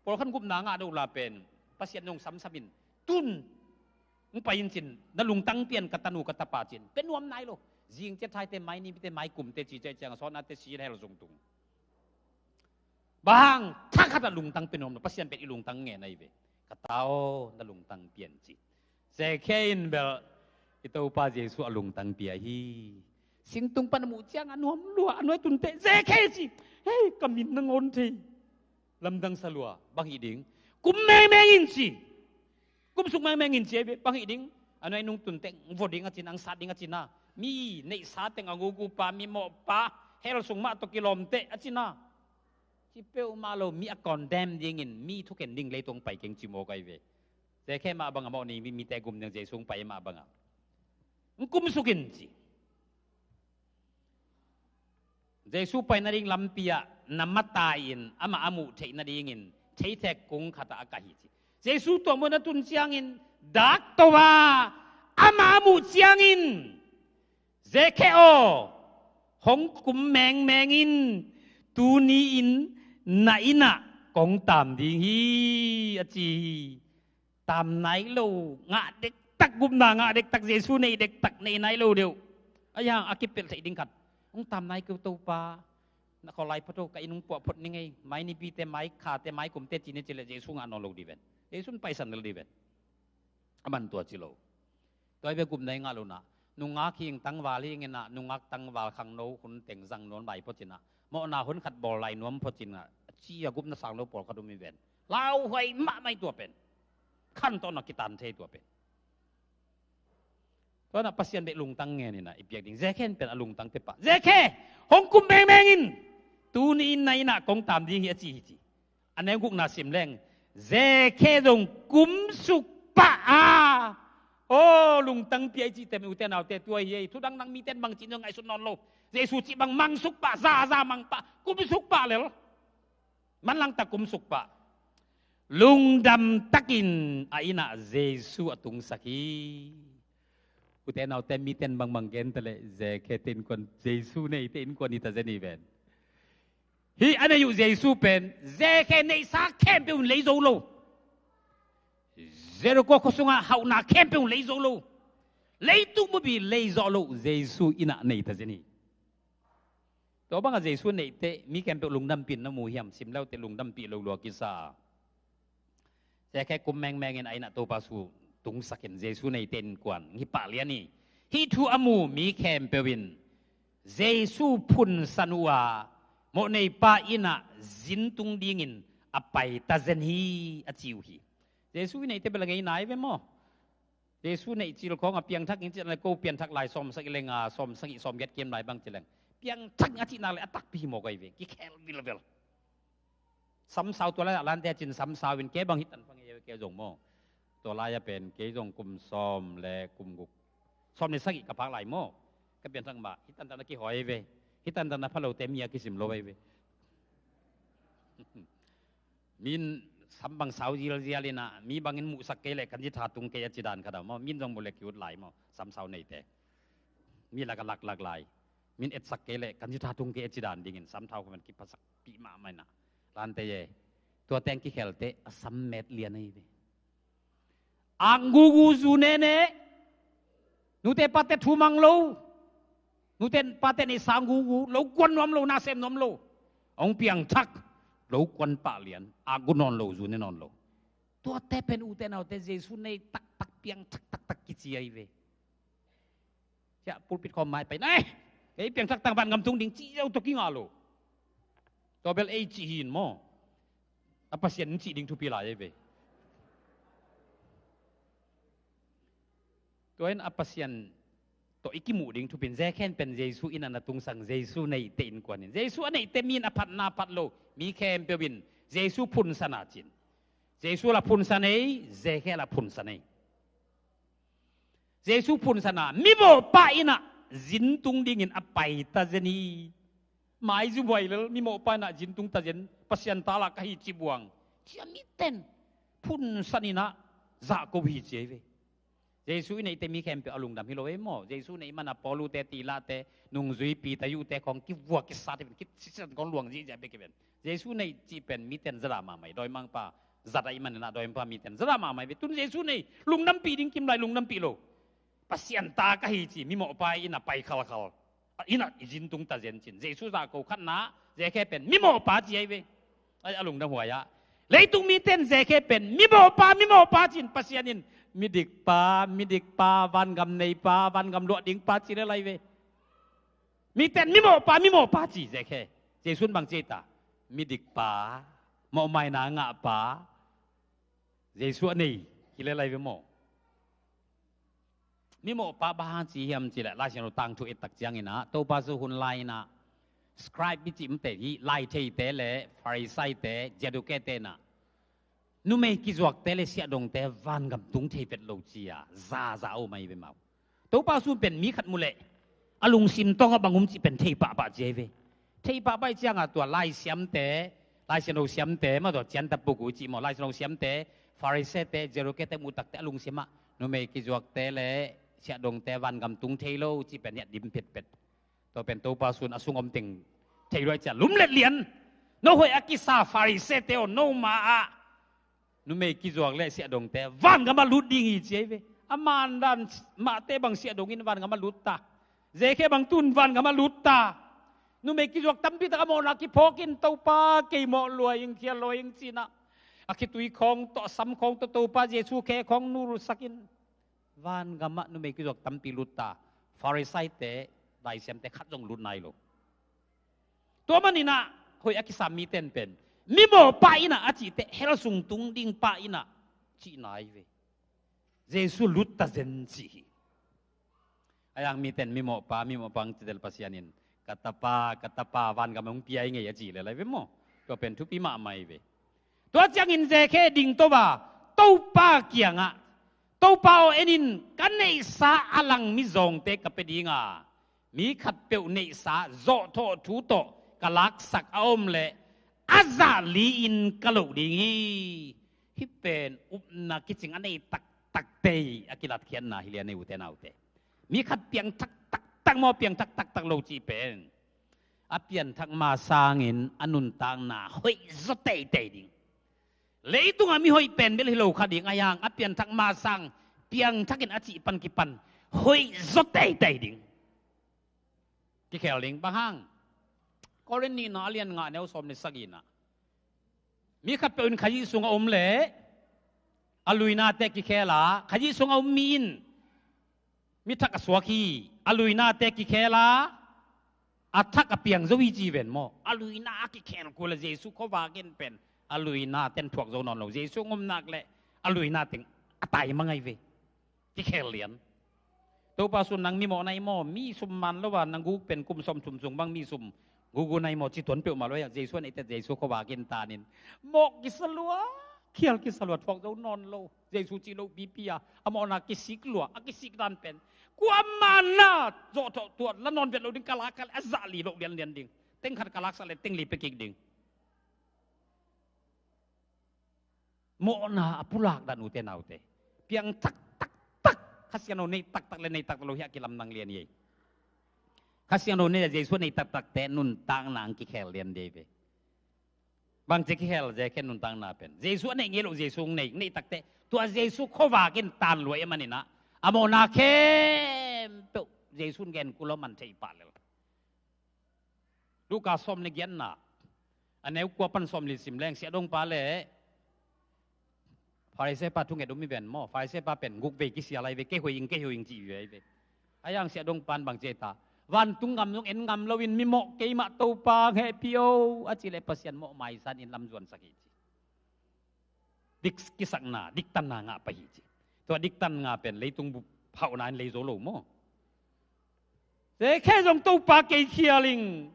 Pawlkhat gupna ngah deuh la pen Pasian zong samsam in, tun hong pai in cin, na lungtang pian ka tanu ka tapa cin. Pen nuam nai lo. Zing ciat thaite, mai nipite, mai kumte ci ciat ciang a sawnate si hel zong tung. Bang thakhat a lungtang pia nuam lo, Pasian pen i lungtang ngen ahi ve. Ka ta aw, na lungtang pian ci. Zekhe in bel i Topa Jesu a lungtang pia hi. Singtung pan a muh ciang a nuam lua, a nuai tunte, Zekhe ci. Hei, ka min na ngawn thei. Lamdang sa lua, bang hi ding? Kum mengmeng in ci. Kumsuk mengmeng in ci ahi ve, bang hi ding? A nuai nung tunte vua ding a cina, ang sat ding a cina. Mi neihsa teng a gugupa, mi mawhpa, hell sung mah tawh kilawmte a cina. Ci peuhmah lo, mi a condemn dingin, mi thukhen ding leitung pai keng ci mawk ahi ve. Zekhe mah bangah mawh ni, mi, mite gum ding Jesu hong pai mah bangah. Hong kumsuk in ci. Jesu pai nading lampi ah na matai in amah a muh theih nadingin theithek kung khatah a kah hi ci. Jesu tuah muan a tun ciangin dakto a amah a muh ciangin, Zekhe aw, hong kum mengmeng in, tuni in na innah kong tam ding hi, a ci hi. Tam nai lo, ngah dektak, gupna ngah dektak, Jesu nei dektak, nei nai lo deuh. Ahi hang a kipelh theih ding khat, hong tam nai kei uh Topa, na khaw lai phot uh, ka inn hong puah phot ning ei, mai nipite, mai khate, mai kumte ci ni ci leh Jesu ngah nawn lo dih ven. Jesu in paisan lel dih ven. A man tua ci lo. Tua hi ve, gupna i ngah lohnah, nungak hi ing, tangval hi ing inah, nungak tangval khangno hun teng zang nuam lai phot cinah, mawhna hun khat bawl lai nuam phot cinah, a ci a gupna sang lo pawlkhat um hi ven. Lauhuai mahmah hi tua pen. Khan tawh na kitan thei tua pen. Tua na Pasian beh lungtang ngen inah i piak ding. Zekhe in pen a lungtang te pah. Zekhe! Hong kum mengmeng in! Tuni in na innah kong tam ding hi, a ci hi ci. A neu gukna sim leng, Zekhe zong kumsuk pah a. Aw, lungtang pia i cihte mi ute naute tua hi ei. Thudang nang miten bang cih zong ngaihsut nawn lo. Jesu cih bang mangsuk pah, zaza mang pah, kumsuk pah lel. Manlangtak kumsuk pah. Lungdam takin a innah Jesu a tungsak hi. Ute naute miten bangbang gen ta leh, Zekhe te innkuan, Jesu neite innkuan hi ta zen hi ven. Hih a nei uh Jesu pen, Zekhe neihsa khempeuh in lei zo lo. Jericho khuasungah hauhna khempeuh in lei zo lo. Leitung bupi lei zo lo, Jesu innah nei ta zen hi. Tua bangah Jesu neihte mi khempeuh lungdampih na mu hiam, sim leute lungdampih lo lua kisa. Zekhe kum mengmeng in a innah Topa Jesu tungsak in Jesu neite innkuan hi pah lian hi. Hih thu a mu mi khempeuh in Jesu phunsan uh a, mawhneipa innah zin tung dingin a pai ta zen hi, a ci uh hi. Jesu i neite bel a ngei nai ve maw? Jesu neih cil khawng a piangthak in cih leh ko piangthak lai sawmsagih leh nga, sawmsagih sawmgiat kem lai bang ci leng, piangthak in a cih nak leh a takpi hi mawk ahi ve, kikhel vilvel. Samsau tua lai a lante a cin samsau in, kei bang hih tan pang ei ve, kei zong maw. Tua lai a pen kei zong kum sawm le kum guk, sawm le sagih ka phak lai maw. Ka piangthak mah hih tan tan a kihawi ve. Hih tantan a pha lote mi a kisim lo ahi ve. Min sam bang sau zialzial in ah, mi bangin muhsak kei leh kan zi tha tung kei a ci dan khat a maw, min zong mu leh ki-ut lai maw, sam sau neite. Mi lak a laklak lai. Min etsak kei leh kan zi tha tung kei a ci dan dingin sam thau khuaman kiphasak pih mahmah in ah. Lante ye. Tua teng kikhelte a sam met lian ahi ve. Ang gugu zu nene. Nute pate thu mang lo. Nute pate neihsa ang gugu. Lo kuan nuam lo, na sem nuam lo. Hong piangthak. Lo kuan pah lian. Ang gu nawn lo, zu ne nawn lo. Tuate pen ute naute Jesu nei taktak, piangthak taktak kici ahi ve. Sia pulpit khawm mai pai nai, kei piangthak tang vangam tung ding ci zo tawh kingah lo. Tua bel ei cih hi in maw? A Pasian in cih ding thupi lai ei ve. Tua in a Pasian tawh i kimuh ding thupi in, Zekhe in pen Jesu in a na tungsang, Jesu neihte innkuan in. Jesu a neihte mi in a phatna phat lo, mi khempeuh in Jesu phunsan a cin. Jesu la phunsan ei, Zekhe la phunsan ei. Jesu phunsan a, mimawhpa in ah zin tung dingin a pai ta zen hi. Maizu buai lel, mimawhpa in ah zin tung ta zen, Pasian ta lah ka hi ci buang. Cia miten phunsan in ah zahko hi ci ei ve. Jesu i neihte mi khempeuh a lungdam hi lo ei maw? Jesu neih man a Paul-ute, Tilah-te, nungzui Peter i ute khawng kivua kisat hi ven, kisisan khawng luang zihziah bek hi ven. Jesu neih cih pen miten zadah mahmah hi, dawimangpa zat ahih manin ah dawimangpa miten zadah mahmah hi ve. Tun Jesu neih lungdampih ding kim lai, lungdampih lo. Pasian ta ka hi ci, mimawhpa in a pai khalkhal. In ah i zin tung ta zen cin. Jesu zahko khatna, Zekhe pen mimawhpa ci ahi ve. Ai, a lungdam huai ah. Leitung miten Zekhe pen mimawhpa, mimawhpa cin, Pasian in midikpa, midikpa, vangam neipa, vangam luah dingpa ci lel ahi ve. Miten mimawhpa, mimawhpa ci Zekhe. Jesu in bang ci ei ta? Midikpa, mawhmaina ngahpa, Jesu a nei hi lel ahi ve maw? Mimawhpa bang hang ci hiam cih leh, Lai Siangtho tangthu et tak ciangin ah, Topa Jesu hun lai-in ah, scribe i cih mite hi, laitheite le Farisaite, Saddukete in ah, numei kizuakte le siahdongte vangam tung thei vet lo ci-a zaza a om ahi ve maw. Topa Jesu pen mi khat mu leh a lungsim tawngah bang om cih pen thei pahpah ci ahi ve. Thei pahpah ahih ciangah tua laisiamte, Lai Siangtho siamte, mah tua ciantapuku i cih maw, Lai Siangtho siamte, Farisee-te, Saddukee-te muh takteh a lungsim ah numei kizuakte le siahdongte vangam tung thei lo cih pen hiah dim petpet. Tua pen Topa Jesu in a sung om teng thei lua ahih ciang lumlet lian. No hoih a kisa Farisee-te aw, no ma-ah numei kizuak le siahdongte vangam ah lut ding hi ci ahi ve. A mandan mahte bang siahdong in vangam ah lut ta. Zekhia bang tun vangam ah lut ta. Numei kizuak tampi tak a mawhna kiphawk in, Topa, kei mawh lua ing, khial lua ing ci-in ah, a khitui khawng tawh, a sam khawng tawh Topa Jesu khe khawng nulsak in, vangam ah numei kizuak tampi lut ta. Farisee-te, laisiamte khat zong lut nai lo. Tua manin ah hoih a kisam mite in pen, mimawhpa in ah a cih teh hell sung tung ding pa in ah cihna ahi ve. Jesu lut ta zen cih hi. A yang mite in mimawhpa, mimawhpa hong ci zel, Pasian in, ka tapa, ka tapa, vangam hong pia ing ei a ci lel ahi ve maw. Tua pen thupi mahmah ahi ve. Tua ciangin Zekhia dingto a, Topa kiangah, Topa aw, en in, ka neihsa a lang mizawngte ka pia ding a, mi khatpeuh neihsa zawhthawh thu tawh ka laksak a om leh a zah li-in ka loh ding hi. Hih pen upna kicing a nei taktakte a kilatkhiatna hi lian ei, ute naute. Mi khat piangthak taktak maw, piangthak taktak lo cih pen, a pianthak ma sangin a nuntakna hoihzaw teitei ding. Leitungah mihoih pen bel hi lo kha ding, a yang a pianthak ma sang piangthakin a cih pan kipan hoihzaw teitei ding. Kikhel ding. Bang hang? Korin nihna a lian nga, a neu sawm le sagihna. Mi khatpeuh in Khazih sungah om leh a luinate kikhel a, Khazih sungah om mi in mi thak a suak hi. A luinate kikhel a, a thak a piang zo hi ci ven maw. A luina a kikhel kul a, Jesu khuavak in pen a luinate in thuak zo nawn lo. Jesu hong om nak leh a luina teng a taimang ahi ve. Kikhel lian. Topa Jesu in, nang mimawh na hi maw, mi sum man lo a, nang guk pen kum sawmthum sung bang mi sum gugu na hi maw, ci tuan peuhmah lo a, Jesu a neihte Jesu khuavak in tan in, mawh kisa lua, Khial kisa lua, thuak zo nawn lo. Jesu cih loh pipi a, a mawhna kisik lua, a kisik dan pen, kuamah na zawhthawh tuat la nawn vet lo ding, ka lak kha leh a zah li loh lianlian ding. Teng khat ka laksak leh teng li pia kik ding. Mawhna a pulak dan, ute naute. Piang taktak tak. Kha Siangtho nei taktak leh nei taktak lo hi a kilamdang lian hi ei. Kha Siangtho nei a Jesu a nei taktakte nuntakna hong kikhel lian ding hi ve. Bangci kikhel ze khen nuntakna pen. Jesu a neih ngei loh, Jesu hong nei, nei takte. Tua Jesu khuavak in tan lua ahih manin ah, a mawhna khempeuh Jesu in gen kul lo, man thei pah lel. Luka sawm le giatna, a neu kua pan sawmli sim leng, siahdongpa le Pharisee pa thunget om hi ven maw. Pharisee pa pen guk vei kisial lai ve, kei hoih ing, kei hoih ing ci hi ve. Ahi hang siahdongpa in bang ci ei ta, vantung gam zong en ngam loin mimawh keimah Topa hong hehpih o, a cih leh Pasian mawh maisan in lam zuansak hi ci. Dik kisakna, diktanna ngah pah hi ci. Tua diktanna pen leitung bup hauhna in lei zo lo maw. Ze khe zong Topa kei khial ing.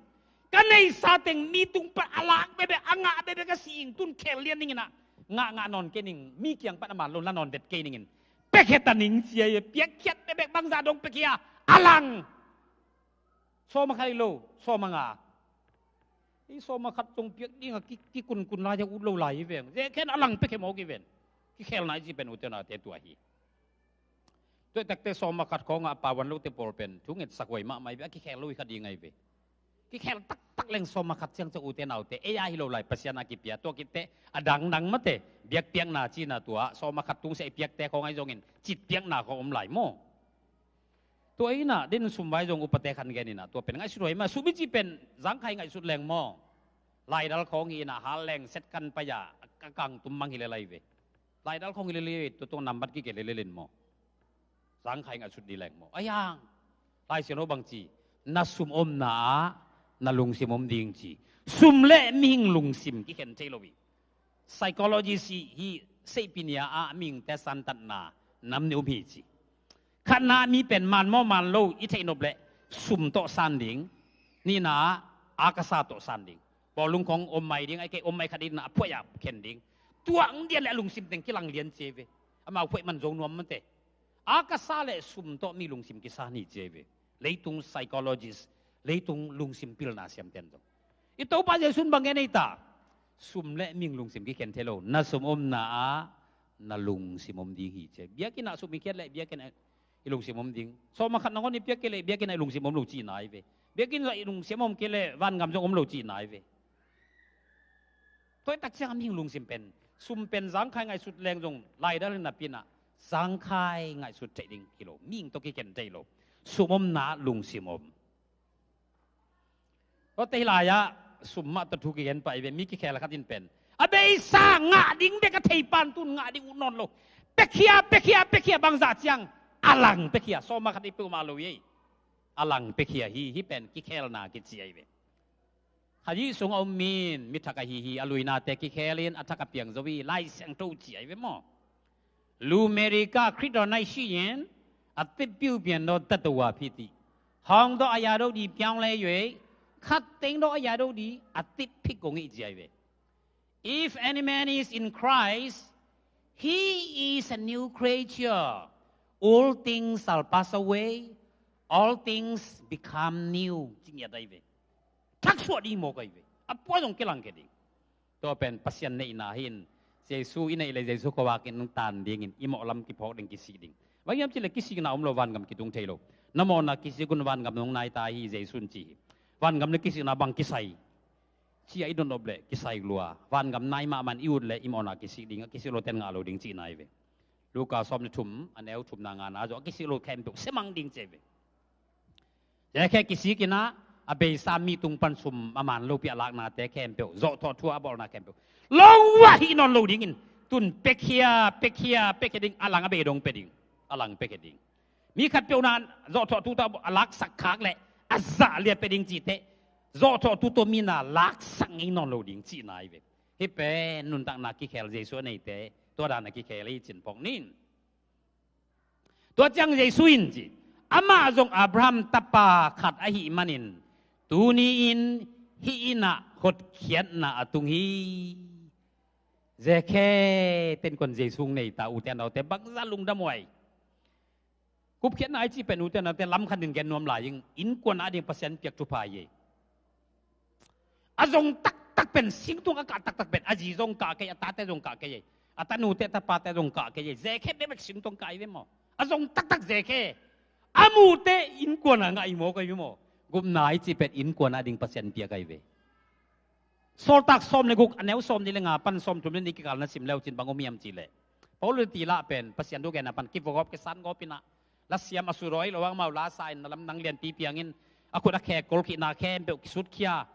Ka neihsa teng mi tung pan a lak bekbek, a ngah bekbek ka si ing, tun khel lian ning in ah, ngah ngah nawn kei ning, mi kiang pan a man lo la nawn vet kei ning in, piakhia ta ning ci ei ve. Piakkhiat bekbek, bangzah dong piakhia, a lang. Sawm a khat hi lo, sawm a nga. Ei, sawm a khat zong piak ding a ki, kikunkun lai a ut lo lai hi veng. Ze khen a lang piakhia mawk hi ven. Kikhelna i ci pen, ute naute, tua hi. Tua takte sawm a khat khawng a pawan lote pawl pen thungetsak huai mahmah hi ve, a kikhel lo hi kha ding ahi ve. Kikhel taktak leng sawm a khat ciang ciang, ute naute, ei a hi lo lai, Pasian a kipia. Tua kitte a dangdang mate, biakpiakna cihna, tua sawm a khat tung sia i piakte khawng ahi zongin citpiakna khawng om lai maw. Tua in ah, den sum vai zong upate khan gen in ah, tua pen ngaihsut huai mah, sum i cih pen zangkhai ngaihsut leng maw. Laidal khawng hi in ah, hal leng set kan pai a, a kangtum mang hi lel ahi ve. Laidal khawng hi lel ahi ve, tua tua nambat kigen lel lel in maw. Zangkhai ngaihsut ding leng maw. Ahi hang Lai Siangtho bang ci, na sum omna ah na lungsim om ding ci. Sum le mihing lungsim kikhen thei lo hi. Psychologist hi, hi seihpi nia ah mihingte santatna nam nih om hi ci. Khatna, mi pen man maw man lo i theih nop leh sum tawh san ding. Nihna, akasa tawh san ding. Bawlung khawng om mai ding, ahih kei leh om mai kha ding, a phuaih ah khen ding. Tua hang dian leh a lungsim teng kilang lian ci ei ve. Amau phuaih man zo nuam mate. Akasa le sum tawh mi lungsim kisan hi ci ei ve. Leitung psychologist, leitung lungsim pilna siamten zong. I Topa Jesu in bang gen ei ta? Sum le mihing lungsim kikhen thei lo. Na sum omna ah na lungsim om ding hi ci ei. Biakinn ah sum i khiat leh biakinn ah i lungsim om ding. Sawm a khat nangawn i piak kei leh biakinn ah i lungsim om lo cihna ahi ve. Biakinn ah i lungsim om kei leh vangam zong om lo cihna ahi ve. Tua hi tak ciang a mihing lungsim pen, sum pen zangkhai ngaihsut leng zong laidal hi napi in ah, zangkhai ngaihsut theih ding hi lo, mihing tawh kikhen thei lo. Sum omna ah lungsim om. Tuate hi lai-ah sum mah tawh thu kigen pah hi ve. Mi kikhel khat in pen a beisa ngah ding bek a thei pan, tun ngah ding ut nawn lo. Piakhia, piakhia, piakhia, bangzah ciang a lang piakhia. Sawm a khat i peuhmah lo hi ei. A lang piakhia hi, hih pen kikhelna kici ahi ve. Kha hih sung a om mi in mi thak ahi hi, a luinate kikhel in a thak a piang zo hi, Lai Siangtho ci ahi ve maw. လူအမေရိက ခရစ်တော်၌ရှိရင် အသစ်ပြုပြင်သောသတ္တဝါဖြစ်သည်။ ဟောင်းသောအရာတို့သည် ပြောင်းလဲ၍ ခပ်သိမ်းသောအရာတို့သည် အသစ်ဖြစ်ကုန်၏, ကြည့်ရပဲ. If any man is in Christ, he is a new creature. All things shall pass away, all things become new. ကြည့်ရပဲ. Thaksuah ding mawk ahi ve. A pua zong kilang kei ding. Tua pen Pasian neihna hi in, Jesu i neih le Jesu khuavak in tan dingin i mawh lam kiphawk ding, kisik ding. Bang hiam cih leh kisikna om lo vangam kitung thei lo. Na mawhna kisik un, vangam nong nai ta hi, Jesu in ci hi. Vangam le kisikna bang kisai? Ci-a i dot nop leh kisai lua. Vangam nai mahmah in i ut leh i mawhna kisik ding, a kisik lo ten ngah lo ding cihna ahi ve. Luka sawm le thum, a neu thumna ngana zong a kisik lo khempeuh siamang ding ci ahi ve. Tua khempeuh kisik in ah, a beisa mi tung pan sum a man lopi a laknate khempeuh, zawhthawh thu a bawlna khempeuh lawng uh ah hih nawn lo dingin, tun piakhia, piakhia, piakhia ding, a lang a bei dong pia ding, a lang piakhia ding. Mi khatpeuh na zawhthawh thu tawh a laksak khak leh a zah liat pia ding cih teh, zawhthawh thu tawh mi na laksak ngei nawn lo ding cihna ahi ve. Hih pen nuntakna kikhel, Jesu a neite tua dan a kikhel hi cih phawk ni. Tua ciang Jesu in ci, amah zong Abraham tapa khat ahih manin tuni-in hih inn ah hotkhiatna a tung hi. Zekhe ten kon Jesu nei ta, ute naute, bangza lungdam huai. Gupkhiatna i cih pen ute naute lam khat in gen nuam lai ing, innkuan a ding Pasian piak thupha hi ei. A zong taktak pen, singtuang a kah taktak pen, a zi zong kah kei, a tate zong kah kei ei. A tanute tapate zong kah kei ei. Zekhe bekbek singtuang kah hi ve maw. A zong taktak Zekhe. A mute innkuan a ngah hi maw, kei hi maw. Gupna i cih pen innkuan a ding Pasian piak ahi ve. Sawltak sawm le guk, a neu sawm nih le nga pan sawm thum le nih kikal na sim leu cin bang om hiam cih leh, Paul le Silas pen Pasian thu genna pan kivawgawp kisan gawp inah, lasiam a surawi lo ang mau lasa in, na lamdang lianpi piangin, a khut a khek kawlkhihna khempeuh kisutkhia,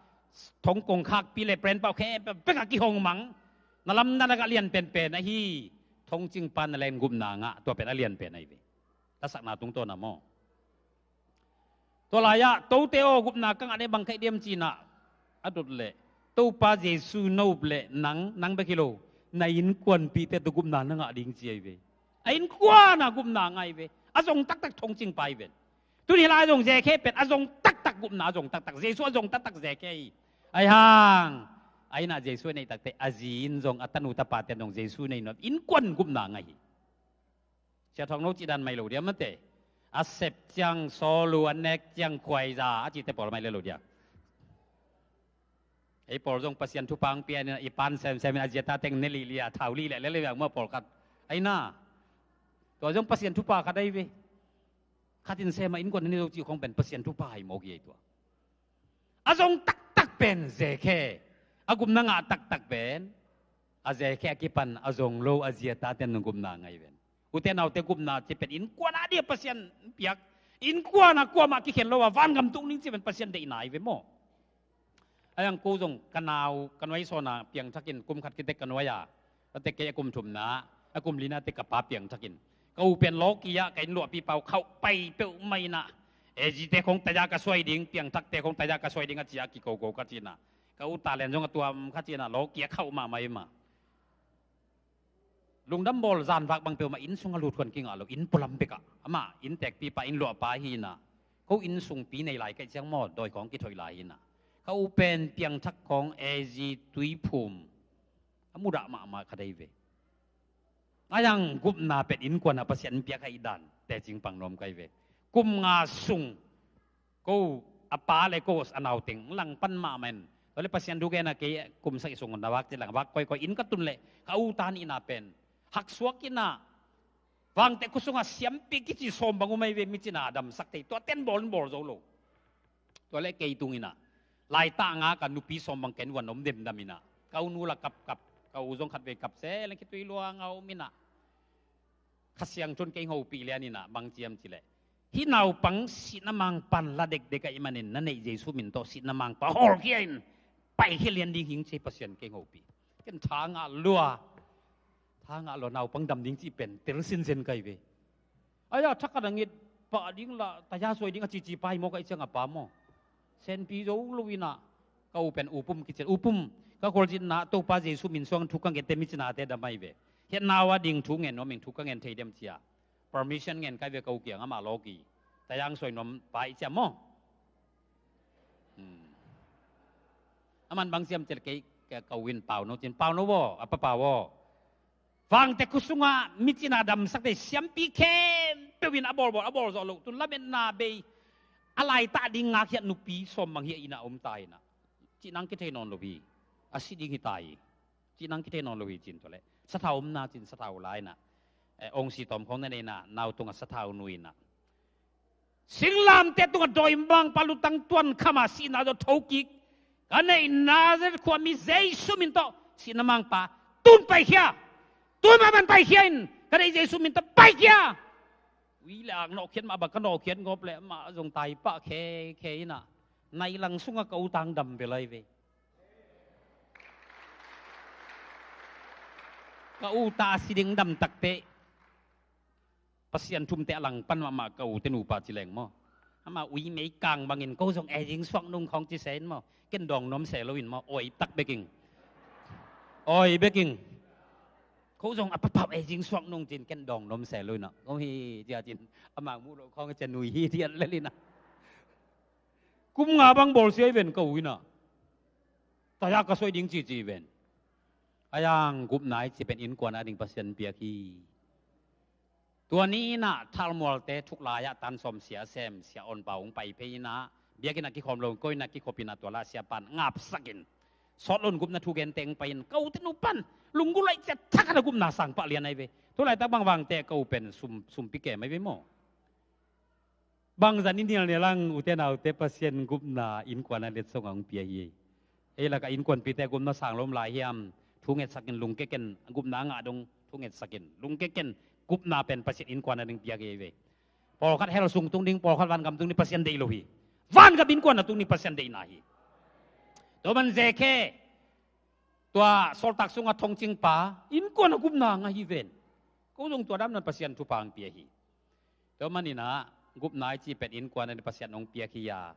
thong kongkhakpi le prenpau khempeuh vek a kihong mang, na lamdang a lian penpen ahi, thongcingpa na leng gupna ngah, tua pen a lian pen ahi ve. Lasakna tungtawn a maw. Tua lai-ah, tote aw, gupna ka ngah ne bang khaih diam cinah, a dot leh, Topa Jesu nop le nang, nang bek hi lo, na innkuanpihte tawh gupna na ngah ding ci ahi ve. A innkuan a gupna ngah ahi ve. A zong taktak thongcingpa ahi ve. Tuni lai a zong Zekhe pen a zong taktak gupna, a zong taktak Jesu, a zong taktak Zekhe hi. Ahi hang, a innah Jesu a neih takte a zi in zong, a tanu tapate in zong Jesu nei nuam, innkuan gupna ngah hi. Sia Thawng No cih dan mai lo dia mate. A sep ciang sawl uh, a nek ciang khuaiza a cihte pawl mai le lo dia. Ei pawl zong Pasian thupha ang pian in, i pan semsem in, a zi a tate teng ne lihliah, thau lihliah le le viang maw pawlkhat. Ahi na. Tua zong Pasian thupha khat ahi ve. Khat in sem a innkuan ne zo cih khong pen Pasian thupha hi mawk hi ei tua. A zong taktak pen Zekhe. A gupna ngah taktak pen, a Zekhe a kipan a zong lo a zi a tate in gupna ngah hi ven. Ute naute, gupna ci pen innkuan a ding Pasian piak. Innkuan a kuamah kikhen lo a vangam tung ding ci pen Pasian deihna hi ve maw. Ahi hang ko zong ka nau, ka nuai sawn a piangthakin kum khat kitek ka nuai a, a tek kei a kum thumna, a kum lina tek ka pa piangthakin, ka u pen lawki ah ka inn luahpipa uh khauh pai peuhmah inah, e, zite khong taya ka suai ding, piangthakte khong taya ka suai ding a ci a kikoko ka cinah, ka u talen zong a tuam kha cinah, lawki a khauh mahmah hi mah. Lungdam bawl, zanvak bang peuhmah inn sungah lut khuan kingah lo, inn pualam bekah. Amah inn tekpipa, inn luahpa hi inah, ko inn sungpi nei lai kaih ciang maw, dawi khawng kithoih lai hi inah, ka u pen piangthak khawng, e, zi tuiphum a mudah mahmah khat ahi ve. Ahi hang gupna pen innkuan a Pasian piak ahi dan tecing pang nuam ka hi ve. Kum nga sung ko a pa le ko a nauteng langpan mahmah in. Tua le Pasian thu gen a kei kum sagih sung na vak ci lang vak koikoi inn ka tun leh ka u ta nihna pen haksuak inah, Vangteh khua sungah siampi kici sawm bang um ahi ve, mi cina a damsak thei. Tua ten bawl in bawl zo lo. Tua le kei tung inah, laitah nga ka nupi sawm bang ken van om demdam inah, ka u nu la kapkap, ka u zong khat vei kap se leng khitui luang a om inah, Kha Siangtho in kei hopih lian inah, bang ciam cileh, hih naupang sihna mangpan la dekdek ahih manin na neih Jesu min tawh sihna mangpa hawlkhia in paikhia lian ding hing ci Pasian kei hopih. Ken tha ngah lua, tha ngah lua, naupang dam ding cih pen tel sinsen ka hi ve. Ahi a thakhat a ngit pah ding la taya suai ding a cici pa hi maw, ka i ciang a pa maw. Senpi zo lo inah, ka u pen upum kician, upum, ka khualzinna Topa Jesu min suang thu ka ngette mi cinate dam ahi ve. Hiah nau a ding thu ngen nuam ing, thu ka ngen thei dem cia. Permission ngen ka hi ve ka u kiang, amah lawki. Taya ang suai nuam pa i ciam maw. Hmm. Aman bang ciam cileh kei, ka, ka u in pau no cin, pau no vaw, a pa pau vaw. Vangteh khua sungah mi cina damsakte siampi khempeuh in a bawlbawl, a bawl zawh loh tun lametna bei, a laitah ding ngakhiat nupi sawm bang hiah inah om ta inah, cihnang kithei nawn lo hi. A si ding hi ta hi. Cihnang kithei nawn lo hi cin tua leh sathau omna cin sathau la inah, eh, ong si tawm khawng na nei inah, nau tungah sathau nu inah, singlamteh tungah dawimangpa lutang tuan khama sihna zaw thokik, ka neih Nazareth khuami Jesu min tawh sihna mangpa tun paikhia. Tun mahmah in paikhia in, ka neih Jesu min tawh paikhia. Ui le ak nawhkhiat mah bang ka nawhkhiat ngawp leh amah zong tai pah khe khe inah, nai lang sungah ka u tang dam bel ahi ve. Ka u ta a si ding dam takteh Pasian thumte a langpan mahmah ka u te nupa ci leng maw. Amah ui mei kang bangin ko zong e zing suak nung khawng ci se in maw. Ken dawng nuam se lo in maw, awi tak beking. Awi beking. Ko zong a papau e zing suak nung cin ken dawng nuam se lo in ah. Ko hi cia cin. Amah muh loh khawng a cia nui hi diat lel in ah. Kum nga bang bawl sia i ven ka u in ah. Taya ka suai ding cici i ven. Ahi hang gupna i cih pen innkuan a ding Pasian piak hi. Tua ni in ah Thalmualte thuklai ah tansawm sia sem, Sia Awn Pau hong pai phei in ah, biakinn ah kikhawm lo, koi in ah kikhop in ah tua lai siapa in ngapsak in, sawt lo in gupna thu gen teng pai in, ka u te nu pan lunggulh laih ciat thak a gupna sang pah lian ahi ve. Tu laitak bang vang teh ka u pen sum, sumpi kem ahi ve maw. Bangzah in i nial nial hang, u te nau te, Pasian gupna innkuan a letsong a hong pia hi. Ei lakah innkuanpite gupna sang lo om lai hiam? Thu ngetsak in, lungkia ken, gupna ngah dong thu ngetsak in, lungkia ken. Gupna pen Pasian innkuan a ding piak hi ve. Pawlkhat hell sung tung ding, pawlkhat vangam tung ding Pasian deih lo hi. Vangam innkuan a tung ding Pasian deihna hi. Tua man Zakhe, tua sawltak sungah thongcing pa, innkuan a gupna ngah hi ven. Ko zong tua dam nan Pasian thupha hong pia hi. Tua man in ah gupna i cih pen innkuan a ding Pasian hong piak hi a,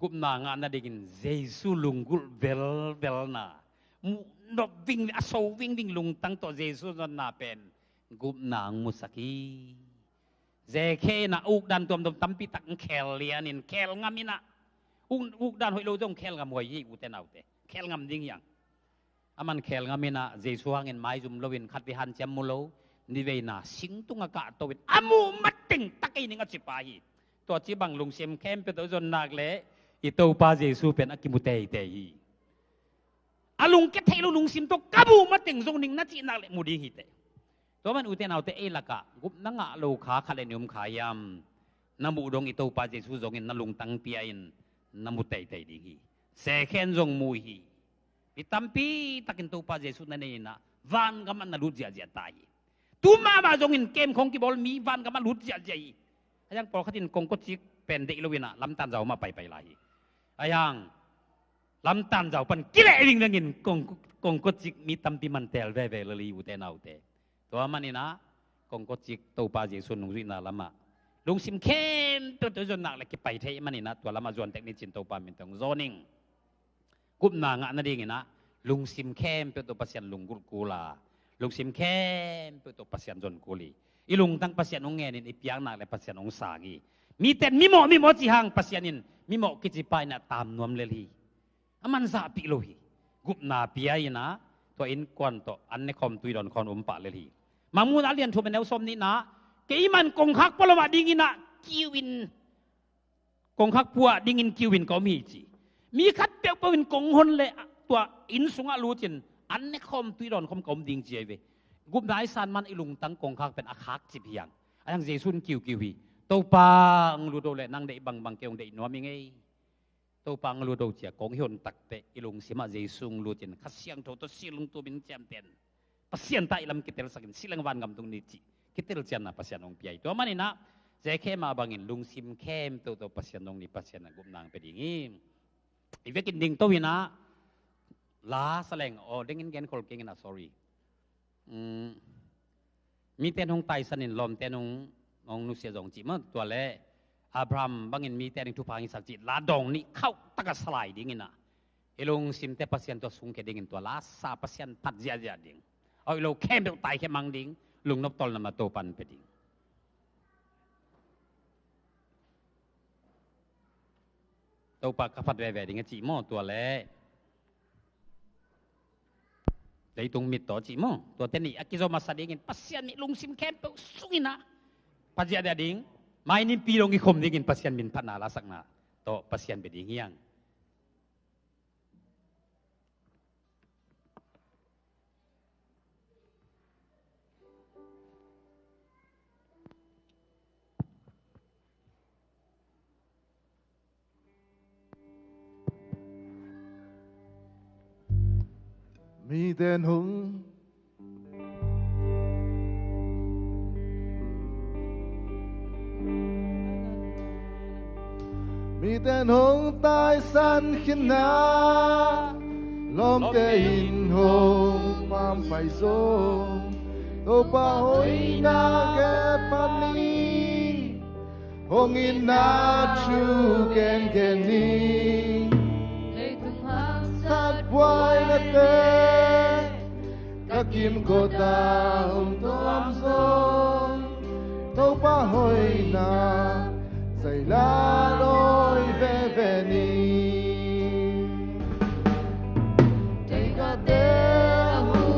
gupna ngah nadingin Jesu lunggulh velvelna, muh nop vingving, a so vingving lungtang tawh Jesu zonna pen gupna hong musak hi. Zakhe in ah ukdan tuamtuam tampi tak hong khel lian in, khel ngam in ah, uk, ukdan hoih lo zong khel ngam huai hi, u te nau te. Khel ngam ding hi hang. Aman khel ngam in ah, Jesu hangin maizum lo in, khatvei hanciam mu lo, niveina sing tungah kahto in, a muh mateng tak ei ning a ci pa hi. Tua ci bang lungsim khempeuh tawh zon nak leh i Topa Jesu pen a kimu teitei hi. A lungkia thei lo lungsim tawh ka muh mateng zong ning na cih nak leh mu ding hi teh. Tua man u te nau te, ei lakah gupna ngah lo kha khat le nih om kha hiam? Na muh dong i Topa Jesu zongin na lungtang pia in na mu teitei ding hi. Zakhe in zong mu hi. Mi tampi takin Topa Jesu na nei in ah vangam ah na lut ziahziah ta hi. Tu mahmah zongin kem khong kibawl mi vangam ah lut ziahziah hi. Ahi hang pawlkhat in kongkocik pen deih lo in ah lamtan zau mah paipai lai hi. Ahi hang lamtan zau pan kileh vingveng in kong, kongkocik mi tampi man teel veve lel hi, u te nau te. Tua man in ah kongkocik Topa Jesu nungzuihna lamah lungsim khempeuh tawh zon nak leh kipai thei man in ah, tua lamah zuan tek ni cin Topa min tawh hong zawn ing. Gupna ngah nadingin ah lungsim khempeuh tawh Pasian lunggulh kul a, lungsim khempeuh tawh Pasian zon kul hi. I lungtang Pasian hong ngen in i piak nak leh Pasian hong sang hi. Mite in mimawh, mimawh ci hang, Pasian in mimawh kici pa in ah tam nuam lel hi. A man zahpih lo hi. Gupna pia in ah tua innkuan tawh an ne khawm, tui dawn khawm um pah lel hi. Mangmuhna a lian thum a neu sawm nihna, keiman kongkhak pualam ah dingin ah kiu in, kongkhak pua dingin kiu in ka om hi ci. Mi khat peuhpeuh in kong hon leh tua inn sungah lut in an ne khawm, tui dawn khawm ka om ding ci ahi ve. Gupna i san man i lungtang kongkhak pen a khakcip hi hang. Ahi hang Jesu in kiukiu hi. Topa, hong lut o leh nang deih bangbang kei hong deih nuam ing ei. Topa, hong lut o ci a kong hi hon tak teh i lungsim ah Jesu hong lut in Kha Siangtho tawh silung tumin ciamteh in Pasian ta i lam kitelsak in, si leng vangam tung ni cih kitelcianna Pasian hong pia hi. Tua man in ah Zakhe mah bangin lungsim khempeuh tawh Pasian hong ni, Pasian a gupna hong pia ding hi. I vekin ding to in ah, la sa leng, aw, dengin genkhol keng in ah, sorry. Mm, mite in hong taisan in, lawmte in hong, hong nusia zong cih maw, tua leh Abraham bangin mite a ding thupha hong hisak cih la dawng nih khauh tak a sa lai dingin ah, i lungsimte Pasian tawh sungkhia dingin tua la sa, Pasian phat ziahziah ding. A hoih lo khempeuh taikhia mang ding, lungnop tawlna mah Topa in pia ding. Topa ka phat veve ding a cih maw, tua leh leitung mit tawh cih maw, tuate nih a kizom a sa dingin Pasian nih lungsim khempeuh sungin ah phat ziahziah ding, mai nin pi dong i khom dingin Pasian min phatna lasakna tawh Pasian bia ding hi hang. Mite in hong, mite in hong taisan khin a, lawmte in hong pampai zong, Topa hoihna ke pan ni. Hong itna thu kenken ni. Leitung haksat buainate ka kimkot a hong tuam zong, Topa hoihna zai la lawi veve ni. Teigate a hong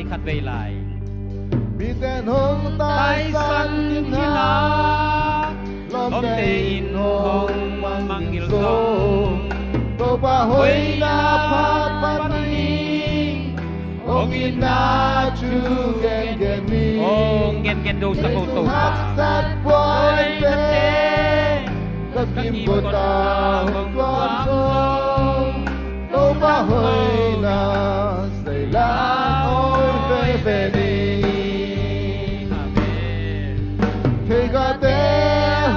khatvei lai. Miten hong taisan khin a, lawmte in hong mangngilh zong, Topa hoihna phat pan ning, hong itna thu gengen ni. Hong gengen do sa ko Topa. Haksat buaite, ka kimkot a hong tuam zong, Topa hoihna zai la hong veve ni. Amen. Theikate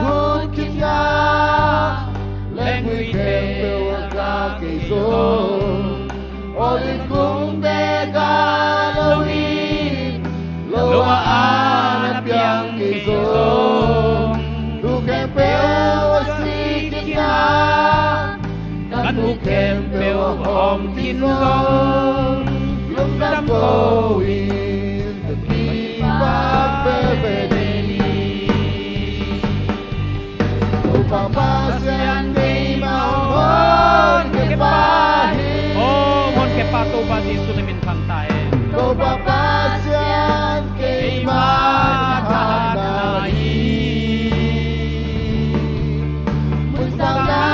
hun khit ciang, lengui khempeuh a gah kei zong, Olive kungte gah lo in, lo-ah an a piang kei zong, thu khempeuh a si khit ciang, kan ut khempeuh a hawm khin zong, lungdam ko-in ka kipak veve ni. Topa Pasian keima hong honkhia pa hi. Hong honkhia pa Topa Jesu na min thang ta hen. Topa Pasian keima thahatna hi. Mun sang a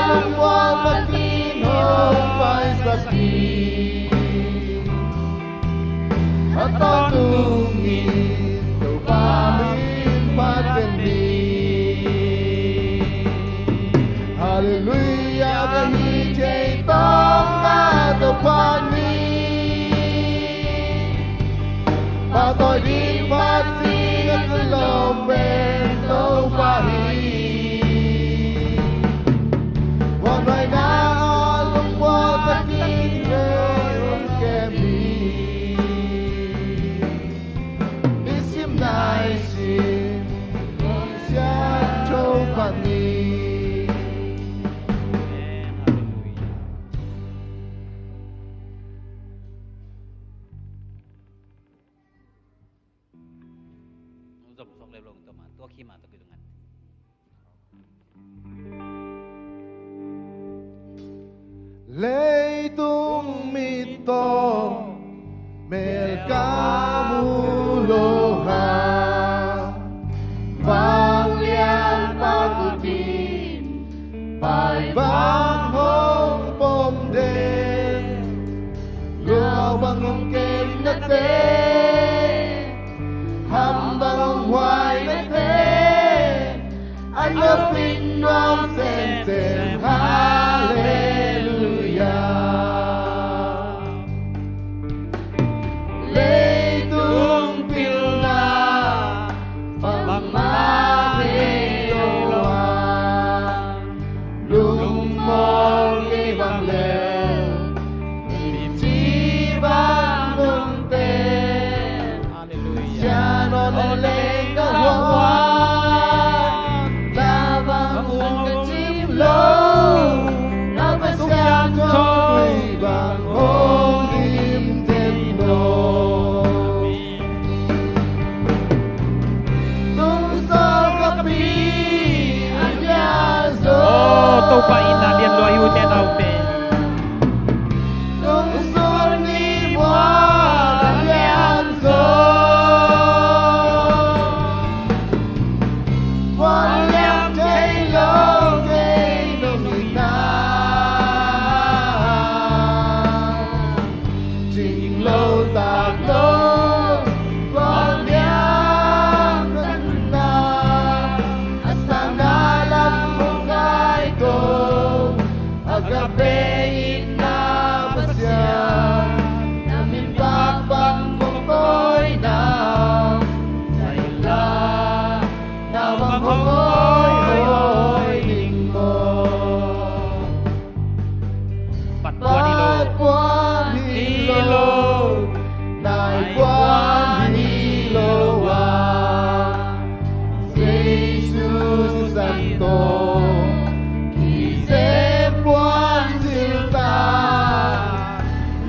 lungmuang patin hong paisak hi. A tawntung in Topa min phat ven ni. Halleluiah, ka hih thei tawng a Topa ni. Pahtawi ding, phat ding a kilawm pen Topa hi. Huan huaina a lungmuang takin hong kem hi. Nisim naisim hong siangtho pah ni. Amen. Halleluiah. Zom sok leu lo, tua ma, tua khi ma, tua khi lo ngan. Leitung mit tawh mel ka mu lo a, vanglian pang ut in, pai bang hong pom den, luang bang hong kemnate, ham bang hong huainate, a nopin nuam semsem, halleluiah. Leitung pilna bangmah nei lo a, lungmuang kei bang leh, mimci bang nungte. Halleluiah. Sian aw, na leng ka huan, na bang hong ka cim lo, na Pasian tawh tui bang hong dim den lo. Tungsawl ka pi a lian zo. Oh, Topa itna lian lua hi, ute naute. Tungsawl ni mual a lian zo. Mual lian thei lo kei nong itna. Cing lo tak lo, tua liang ka nunna, a sangna lam hong kai ko, agape itna Pasian, na min bang bang kong koi na, sai la, na bang hong koi hoi ding maw. Patpuan hi lo. Patpuan hi lo. Nai puan hi lo a. Jesu sisan tawh kisem puan zil ta.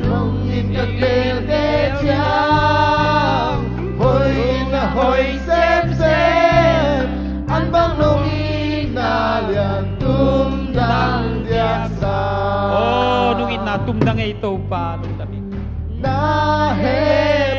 Lungin ka gelte ciang, hoih in a hoih semsem, an bang nong itna lian tumdang diaksa. Oh, nong itna tumdang ei Topa, lungdam hi. Na he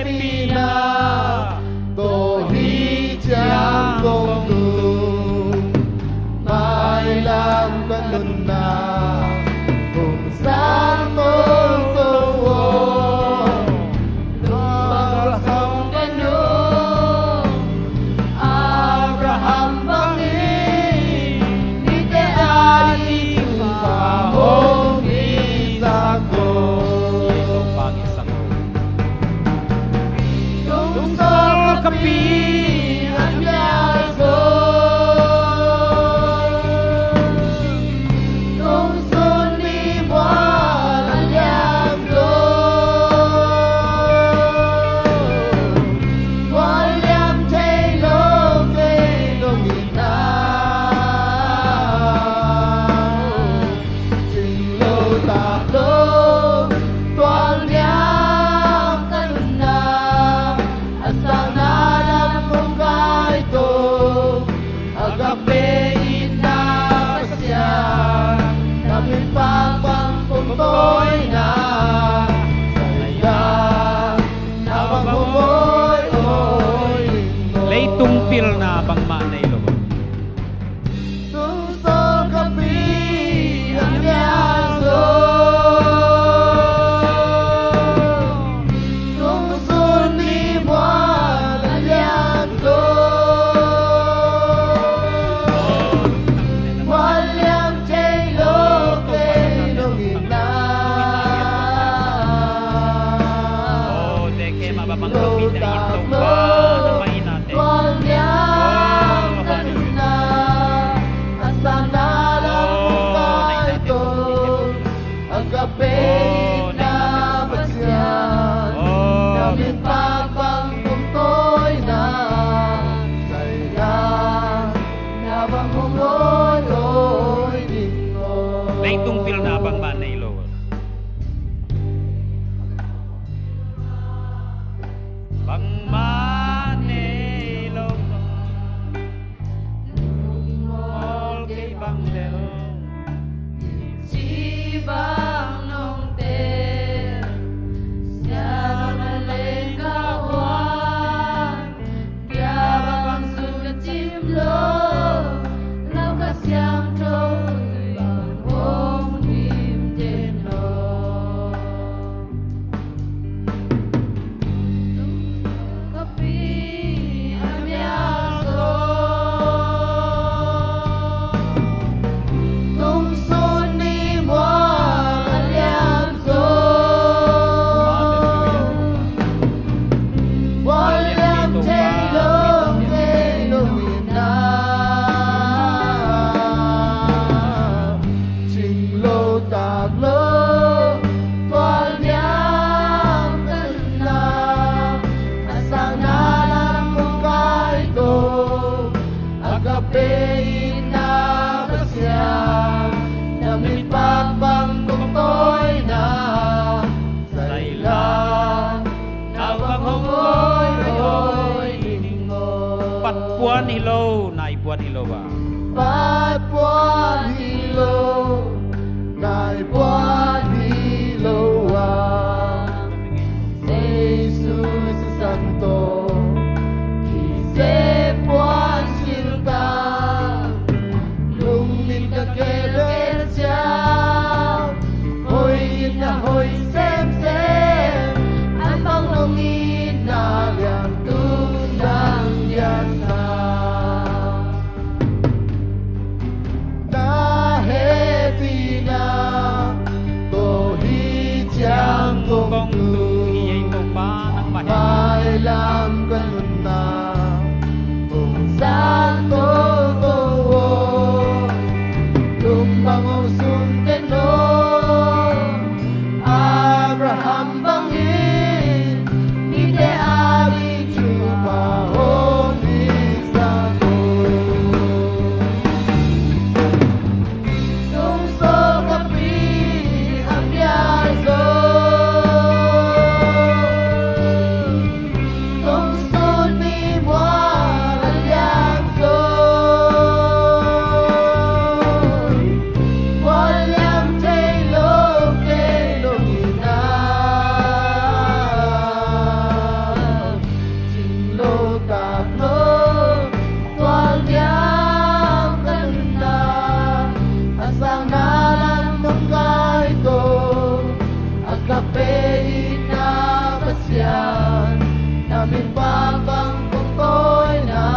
Itna Pasian, na min pakpang kong tawina, sai lang na bang hong oi oi ning maw. Patpuan hi lo, naipuan hi lo a. Patpuan hi lo, naipuan hi lo a. Jesu sisan tawh kizep puan silta, lungmin ka khelkhel ciang, hoih itna hoih semsem, a bang nong itna liangtung dang diasa. Na hehpihna tawh hi ciang kong tung, mailam ka nunna kong zang kong kong aw. Tung bang hong sun ken aw, Abraham bangin, mite a ding thupha hong piaksak aw. Tung sawlkapi a pial zo, tung sun mi mual a liang zo, mual liang thei lo kei lo hi na. Cing lo, tak lo, tual diam ka nunna, a sangna lam nong kai ko, a ka pe itna Pasian, na min pakpang kong tawina,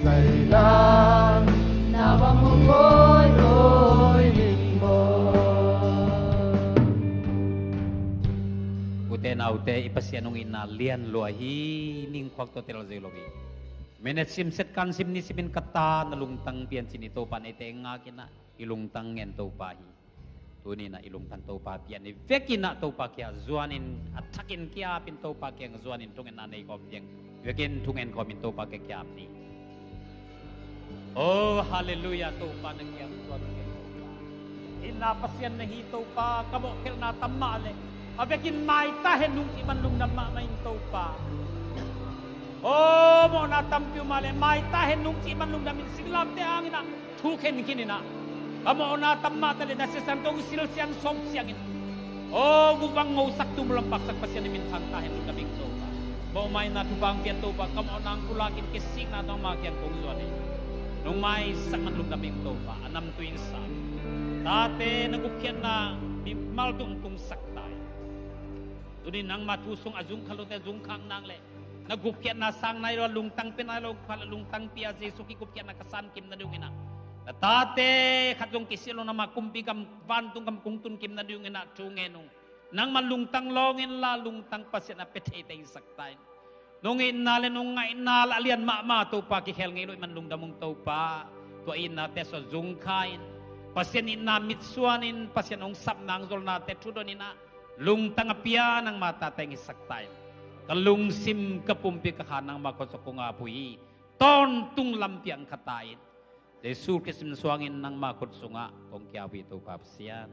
sai lang na bang hong oi oi ning maw. Ute naute, i Pasian hong itna lian lua hi, ning khuak tawh tel zei lo hi. Minute sim set kan sim ni simin ka ta na lungtang pian cin i Topa neite ngak inah i lungtang ngen Topa hi. Tuni inah i lungtang Topa pian i vekinah Topa kia zuanin a thakin kiapin Topa kiang zuanin thungetna nei kawm tiang vekin thungen kawmin Topa kia kiap ni. Oh, halleluiah, Topa na kiang zuan kei Topa. Itna Pasian na hi Topa, ka mawhkhelhna tam mah le a vekin maita hen nungcih man lungdam mahmah in Topa. Oh, mawhna tampi uh mah le maita hen nungcih man lungdam in singlamte hanginah thu khenkhin inah ka mawhna tam mah ta le na sisan tawh silsiang sawpsiang in. Oh, guk bang ngosak tum lampaksak Pasian i min thang ta hen lungdam ing Topa. Mawhmaina thupha pian Topa, ka mawhna ang pulakin kisikna nangma kiang kong zuan hi. Nong maisak man lungdam ing Topa, a namtui in sa. Tate na gupkhiatna mimal tung tungsak ta hi. Tuni nangma thu sung a zungkhal lote zungkhak nang le na gupkhiatna sang nai lo, lungtang pia nai lo, khual lungtang pia Jesu kigupkhiatna ka sankim nadinginah na tate khat zong kisih lo nangma kumpi gam vantung gam kong tunkim nadinginah thu ngen ung. Nangma lungtang lawng inla lungtang Pasian a pia thei teng sak ta in. Nong itna le nong ngaihna la lian mahmah Topa kikhel ngei lo i man lungdam ung Topa. Tua itnate sua zungkha in Pasian itna mitsuan in Pasian hong sap nang zolnate thudon inah lungtang a pia nangma tate ngisak ta in. Ka lungsim ka pumpi ka kha nangma khut sua kong ap uh hi. Tawntung lampi ang kha ta in. Jesu Khrist min suangin nangma khut sungah kong kiau hi Topa Pasian.